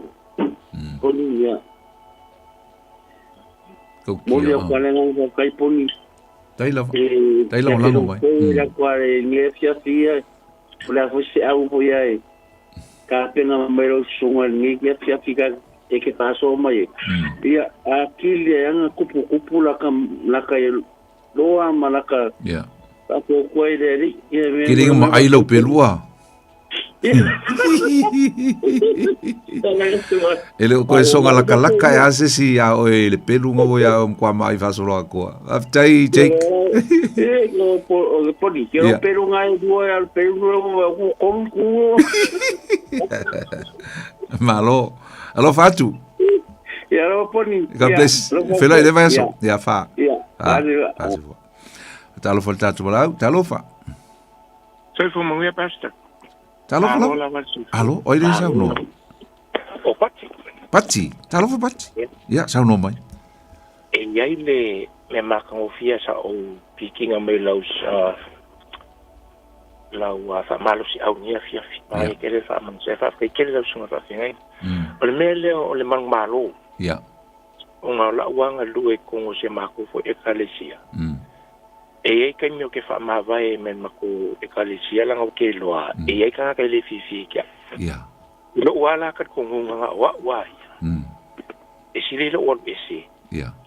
Poni ia. Mo le ko le nga kai poni. Tai la. Tai la lango mai. La kwa le nge fia fia. O le fo se au fo ia e. Ka pena mai ro songa nge kia fia fia e ke paso mai. Ia a kili anga kupu kupu la ka la ka loa ma la ka. Yeah. Ka ko ko ile ri. Kiri ma ai lo pelua. E le o koe songa laka laka e ase si a oe le pelu ngo ia o mkwa mai fasolo akoa. Aftai, Jake. E, no, po, poni, ke o pelu ngai dua al pelu o ko ku. Malo. Alo fatu. Ia alo poni. God bless. Felo i le vai aso. Ia fa. Ia. Fa. Talofa le tātou walau. Talofa. Soifua manuia, Pastor. Talofa lava. Alo, oi le saunoa. O Pati. Pati, talofa Pati. Ia, saunoa mai. E iai le mea makagofie sa ou pikiga mai lau lau faamalosiau i lenei afiafi. Maia tele le faamanusea, faafetai tele lau susuga faafeagaiga. O le mea lea o le manumalo, ona o la'u lava galue i totonu o si a matou foi Ekalesia, e i ai taimi ou te faamavae ai ma le matou Ekalesia leaga ou te iloa e i ai tagata e le fiafia i te au. I lo'u lava la talitonuga na o a'u a ia, e sili ai lo'u alu ese,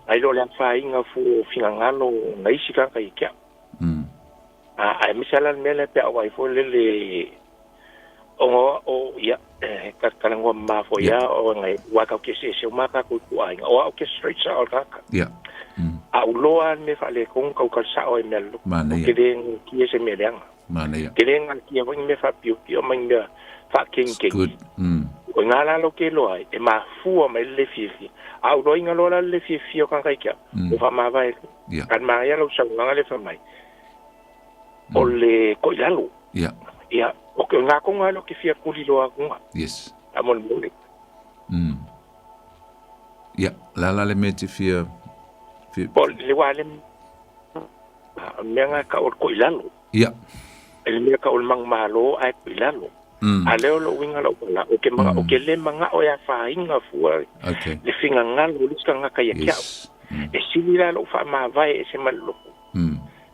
nai lo le afaina fua o finagalo o nai isi tagata ia te a'u. Aemaise lava la le mea lea pe a ou vaai foi lele ona o ia ta talanoa mama foi a o ngai wa ka ke se se ma ka ku ku ai o au ke straight sa o ka a u loa me fa le kon ka ka sa o me lo ke le ki se me le ke le nga ki o me fa piu piu ma me fa king king good o nga la lo ke loa e ma fua mai le fi fi a u lo inga lo la le fi fi o ka ka kia o fa ma vai kan ma ya lo sa nga le fa mai o le ko lalo ia o ke ngā konga lo ke fia kuli loa konga. Yes. A mo le. Ia, la la le me te fia Po le wa le mea ngā ka o ko ilalo. Ia. E le mea ka o le mang malo ai ko ilalo. A leo lo winga lo la o ke manga o ke le manga o ya whainga fua. Okay. Le finga ngalo le ska ngaka ia kia. E sili la lo wha mavae e se maloko.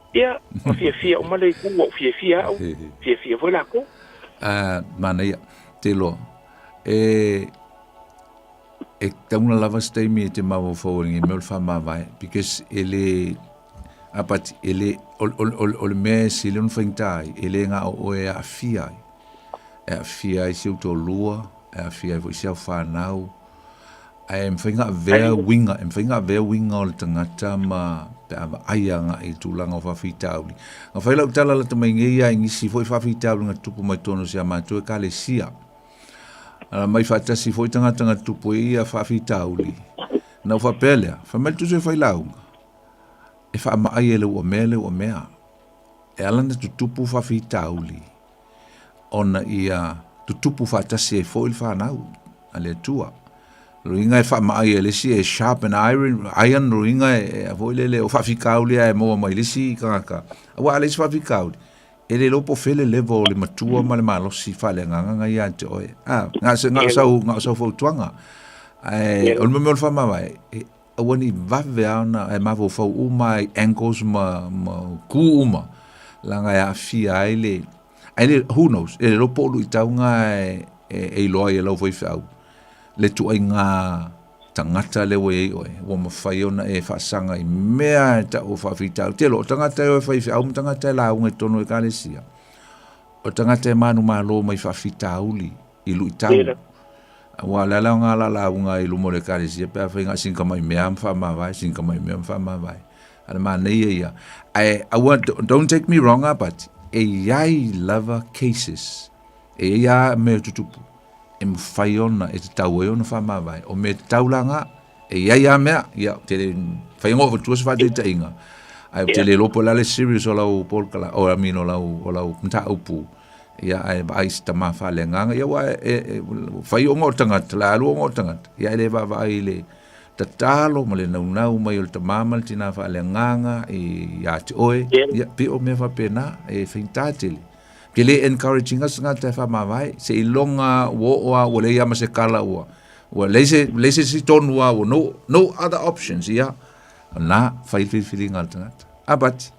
Ia, ma fiafia uma le ku o fiafia au, fiafia foi la ko. Mana ia, te loa. E, e tauna lava se taimi e te mafaufau ai i mea o le faamavae, because e le, A but e le o le mea e sili ona faigata ai, e le gao oe e aafia ai. E aafia ai si ou toalua, e aafia ai foi si au fanau. Ae mafai ona avea uiga, e mafai ona avea uiga o le tagata ma pe a vaai agai i tulaga o faafitauli. Na fai lau tala lata mai nei ia i nisi foi faafitauli na tutupu mai totonu o si a matou ekalesia. Mai faatasi foi tagata na tutupu ai ia faafitauli. Na ou faapea lea, fai mai le tusi o le failauga, e faamaai e le ua mea le ua mea. E ala ona tutupu faafitauli ona ia tutupu faatasi ai foi le fanau a le Atua. O lona uiga e faamaai e le isi e sharp and iron, iron lona uiga e foi lele o faafitauli lava e maua mai le isi tagata. Aua a leai se faafitauli, e le iloa po o fea le level o le matua ma le malosi faaleagaga na ia te oe. Ah, na o na o sau, na o sau fautuaga. Ae o le mea o le faamavae, e aua ne i vave lava ona e mafaufau uma i angles ma, ma ku uma, leaga e aafia ai le, ai le, who knows, e le iloa po o luitau na e, e, e iloa ai e lau faifeau le ituaiga tagata lea ua i ai oe, ua mafai ona e faasaga i mea e tau o faafitauli. Te iloa, o tagata e o e faifeau ma tagata e lauga i totonu o ekalesia, o tagata e manumalo mai faafitauli i luitau. Aua o le ala o ngā la lauga i luma o le ekalesia pe afai ngā sina tamai mea ma faamavae, sina tamai mea ma faamavae. A le manaia ia. Ae aua, don't take me wrong, ah, but e iai lava cases, e iai lava mea tutupu e mafai ona, e tatau ai ona faamavae. O mea tatau la ngā, e iai lava mea, ia, ou te le fai ngo avatua se faataitaiga, ae ou te le iloa po o le a le serious o lau polokala, o I mean o lau, o lau mataupu, ia ae vaai i se tama faaleagaga, ia aua e, e, fai ona o le tagata, le a alu ona o le tagata, ia e le vaavaai i le tatalo ma le naunau mai o le tama ma le tina faaleagaga ia te oe, ia pei o mea faapena, e faigata tele. Ke le encourage ina se tagata e faamavae, seiloga ua oo lava ua leai lava ma se kala ua ua leai se leai se isi tonu lava ua no no other options ia na fai le filifiliga a le tagata. A Pati.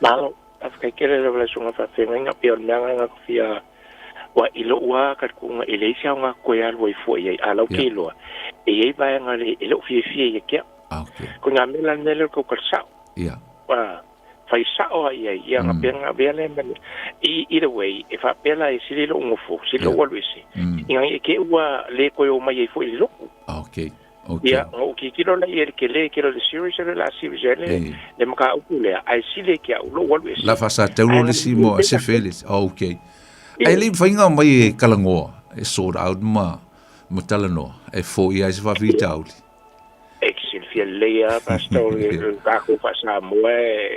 Malo, faafetai tele lava le susuga faafeagaiga pei o le mea lena na fia ua i lou lava talitonuga e leai se aoga toe alu ai fua i ai a lau ke iloa e i ai vaega le e le o fiafia ia te au. Ah, okay. Ko ngā mea la mea lea o le tautala sao. Ia. Fai sao ai ai, ia nga pea nga vea lea mea i either way e faapea la e sili lou nofo, sili lou alu ese. I ngangi e ke ua le koe o mai ai foi i le loku. Okay. Okay. Ia, nga u kikilo la i e ke le ke le series le la series le le mataupu lea, ae sili ke au lou alu ese. La fasa taulo le si mo se felis. Okay. Ai le mafai mai e kalangoa e sort out ma ma talanoa e foia ai se faafitauli. E te silafia lelei lava Pastor le tatou faa-Samoa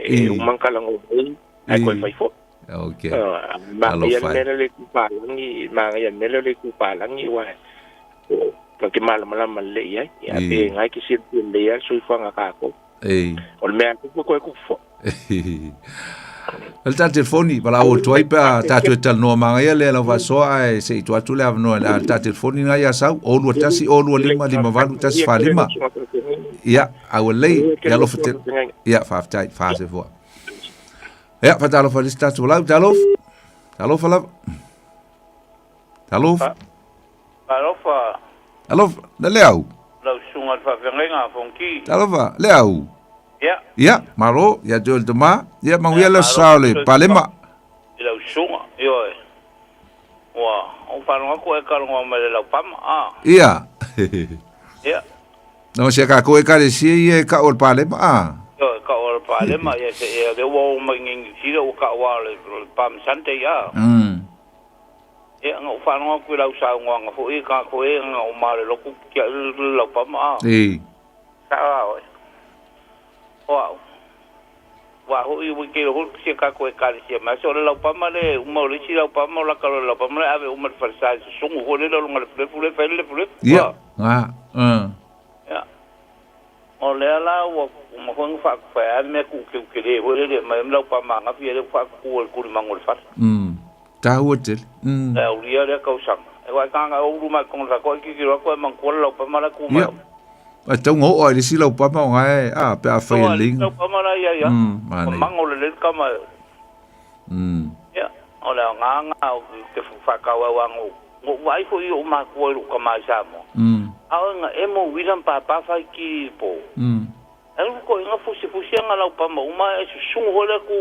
e uma ona talanoa mai ae toe fai foi. Okay. Manaia le mea lea o le itu palagi, manaia le mea lea o le itu palagi aua ta te malamalama lelei i ai. Ia pe na e te silafia lelei lava le soifuaga a tatou. O le mea lava tupu e toe tupu foi. O le ta telefoni, valaau atu ai pe a tatou e talanoa manaia lea lau faasoa ae se i tuu atu le avanoa i le ta telefoni na ia sau, 021 025 58 145. Ia, a ua lelei, ia alofa tele. Ia, faafetai, faasefua. Ia, faatalofa i le isi tatou lau, talofa. Talofa lava. Talofa. Talofa. Talofa, na le au. Lau susuga i le faafeagaiga a Fonoti. Talofa, le au. Ia. Ia, malo, ia te oe le tama. Ia, manuia le aso sa o le Palema. I lau susuga, ioe. Ua, ou faalogo atu ua e talanoa mai i le laupama, a. Ia. Ia. No se ka koe ekalesia ia e kau o le Palema, a. Ioe, kau o le Palema, ia se ia, lea ua oo mai nei Niu Sila, ua kau lava o le Palm Sunday, a. Ia, na ou faalogo atu i lau saunoaga foi, e tagata e, na ou malolo atu, tiai le laupama, a. Ei. Sao a oe. O au. Ua hoʻi ua kēia hou si kākou ekalesia mai. So o le laupama le uma o le isi laupama o laka loa le laupama le ave uma i le falesa i susugu foi lele o luga lefulefu le fai le lefulefu. Ia, ga, Ia. O lea la ua uma foi ona faatupe ai mea tuukeukele foi lele e aumai ai laupama ananafi ia lea ua faatutu ai le tulimagu o le fale. Taua tele. E aulia lea tausaga. E uae tagata e ulu mai totonu o le fale, toa tilotilo atu ae manatua le laupama la e tu mai. Ia. Ae tatau ona oo lava i le isi laupama o na e, a, pe a fai e lelei. Isi laupama la ia ia. Manaia. Mango lelei le tama e. Ia, o le aoga lena ou te faatau ai aua na ou vaai foi i ou matua i lou tama i Samoa. A o ina emo uila ma papa fai ti i le po. Alu ko inga fusi fusi anga lau pama uma e susungu hole ku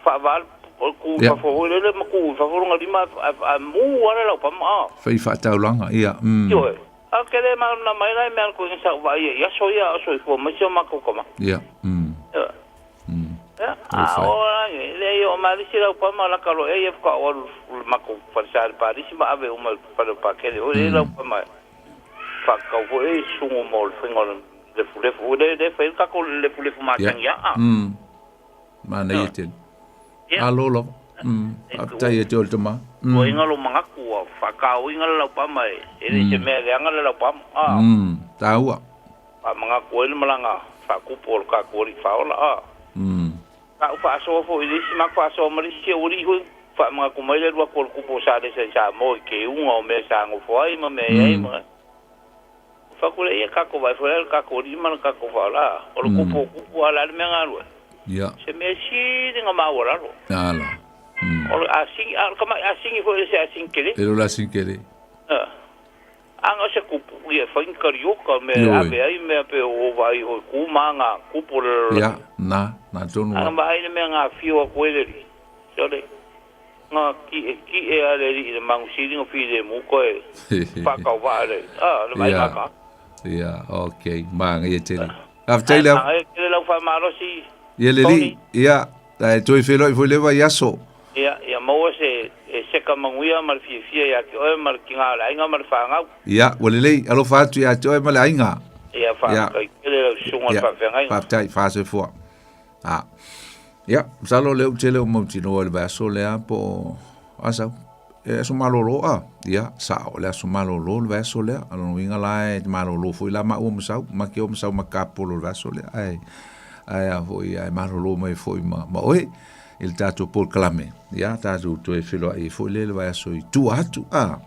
faaval ku fafo hole le ma ku fafo longa lima a mu ala lau pama a. Fai faataulaga ia. Ioe. A ke le ma na mai lai mea ko inga sa va ia ia so ia so ifo mai so ma ko kama. Ia. Ia. A o le ia o mali si lau pama la kalo e ia ka o ma ko falsa pa ma ave uma pa pa ke le o le lau pama. Fa ka fo e sungu mo le fingo le fu le fu le le fa ka ko le fu le fu ma tangi a. Mana ia tele. Alo lava. Faafetai e te o le tama. Ua inga lo mangaku ua faakao inga le laupama e e le se mea leaga le laupama. A. Taua. Faamangaku ai le malaga faakupu o le kaku alii faaola. A. Sa ou faasoa foi i le isi maku faasoa ma le isi aualii foi faamangaku mai le alu atu o le kupu o Salesa i Samoa i keuga o mea sa gofo ai ma mea i ai ma Faku le ia kako vai foi le kako alii ma le kako faaola. O le kupu o kupu a o le a le mea galue. Se mea sili ga maualalo. Ala. O le asigi, a o le tamai asigi foi le se asigi tele. E le o le asigi tele. Aga o se kupu, ia fai ni karioka mea e ave ai mea pe o ova ai hoi ku ma nga kupu o le lalolagi. Ia, na, na tonu Aga vaai le mea nga afio atu ai le alii. Sole, nga ki'eki'e a le alii i le magusili nga filemu koe whaakauvaa le, a, le vaaiga ka. Ia, ok, māngaia tele. Faafetai le. Māngaia tele lau faamalosi. Ia le alii, ia, e toe feiloai foi lea vaiaso. Ia, ia maua se e seka manuia ma le fiafia ia te oe ma le tiga o le aiga ma le fanau. Ia, ua lelei, alofa atu ia te oe ma le aiga. Ia, faafetai tele lau susuga i le faafeagaiga. Faafetai, faasoifua. A. Ia, masalo o lea ou te le o mautinoa i le vaiaso lea po o a sau? E aso malolo a? Ia, sao, o le aso malolo le vaiaso lea. O lona uiga la e malolo foi la maua ma sau, ma ke o ma sau ma kapolo le vaiaso lea. Ae, ae a foi, ae malolo mai foi ma, ma oe i le tatou polokalame. Ia, tatou toe feiloai ai foi lea i le vaiaso i tua atu. A,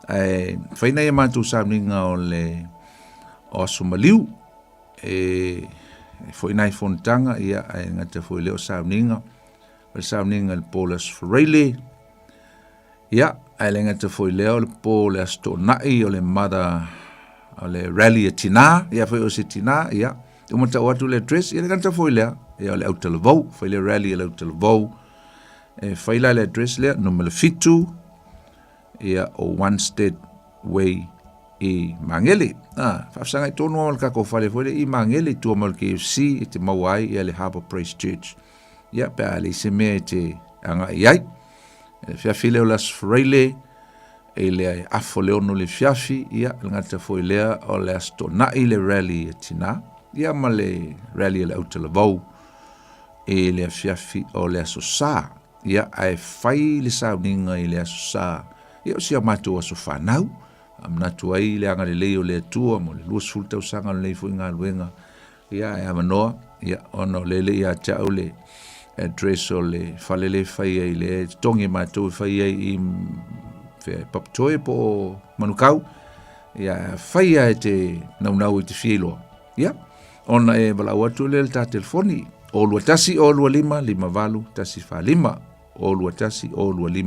ae fai nai a matou sauniga o le o aso maliu. E foi nai fonotaga, ia, ae gata foi lea o sauniga. O le sauniga i le po o le Aso Faraile, ia, ae le gata foi lea o le po o le Aso Toonai, o le mother, o le rally a tinā, ia foi o se tinā, ia, uma tau atu le address, ia le gata foi lea, ia o le Autalavou, fai le rally a le Autalavou, e fai la le address lea, numera 7, ia, o Wanstead Way i Magele. A, faafesagai tonu lava ma le tatou fale foi lea i Magele i tua mai o le KFC e te maua ai ia le Harbour Praise Church. Ia, pe a leai se mea e te agai i ai. E fiafi lea o le Aso Faraile, i le afa o le 6 i le fiafi, ia, le gata foi lea o le Aso Toonai le rally a Tinā, ia ma le rally a le Autalavou i le afiafi o le Aso Sa. Ia, ae fai le sauniga i le Aso Sa, ia o si a matou aso fanau, a manatu ai le agalelei o le Atua mo le 20 tausaga o lenei foi galuega, ia, ae avanoa, ia, ona o lele ia te au le address o le fale le fai ai le totogi e matou e fai ai i fea, Papatoe po o Manukau, ia, fai a e te naunau i te fia iloa. Ia, ona e valaau atu lea i le ta telefoni, 021 025 58 145, 021 025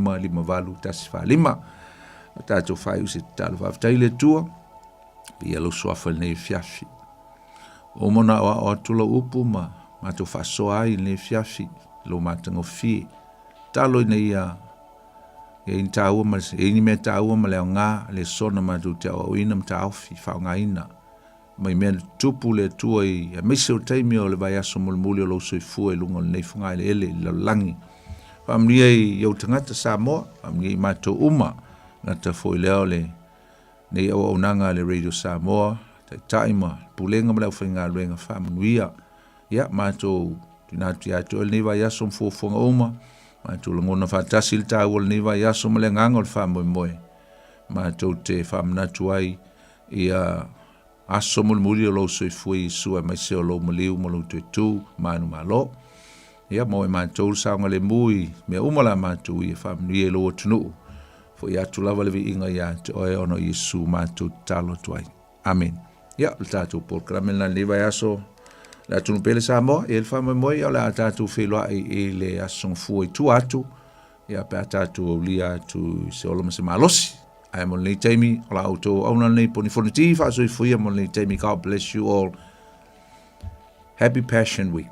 58 145. O tatou faaiu se tatalo faafetai i le Atua, ia lou suafa i lenei afiafi. Ua uma ona aoao atu lau upu ma matou faasoa ai i lenei afiafi, lou matagofie. Tatalo ina ia e ai ni taua ma e ai ni mea taua ma le aoga le sona matou te aoaoina ma taofi faaaogaina mai mea na tutupu le Atua i aemaise o taimi o le vaiaso mulimuli o lou soifua i luga o lenei fogaeleele i le lalolagi. Faamanuia i ou tagata Samoa, faamanuia i matou uma, gata foi lea o le nei auaunaga a le Radio Samoa, taitai ma pulega ma le aufaigaluega faamanuia. Ia, matou tuuina atu ia te oe lenei vaiaso ma fuafuaga uma, matou lagona faatasi le taua o lenei vaiaso ma le agaga o le faamoemoe. Matou te faamanatu ai Ia aso mulimuli o lou soifua Iesu aemaise o lou maliu ma lou toe tu manumalo. Ia maua e matou le saogalemu i mea uma la matou ia faamanuia i lou atunuu. Foi atu lava le viiga ia te oe ona o Iesu matou tatalo atu ai. Amen. Ia, le tatou polokalame lena lenei vaiaso le atunuu pele Samoa, ia le faamoemoe ia o le a tatou feiloai i le aso Gafua i tua atu, ia pe a tatou aulia atu i se ola ma se malosi. Ae mo lenei taimi, o la outou auauna lenei Poni Fonoti, faasoifua ia mo lenei taimi. God bless you all. Happy Passion Week.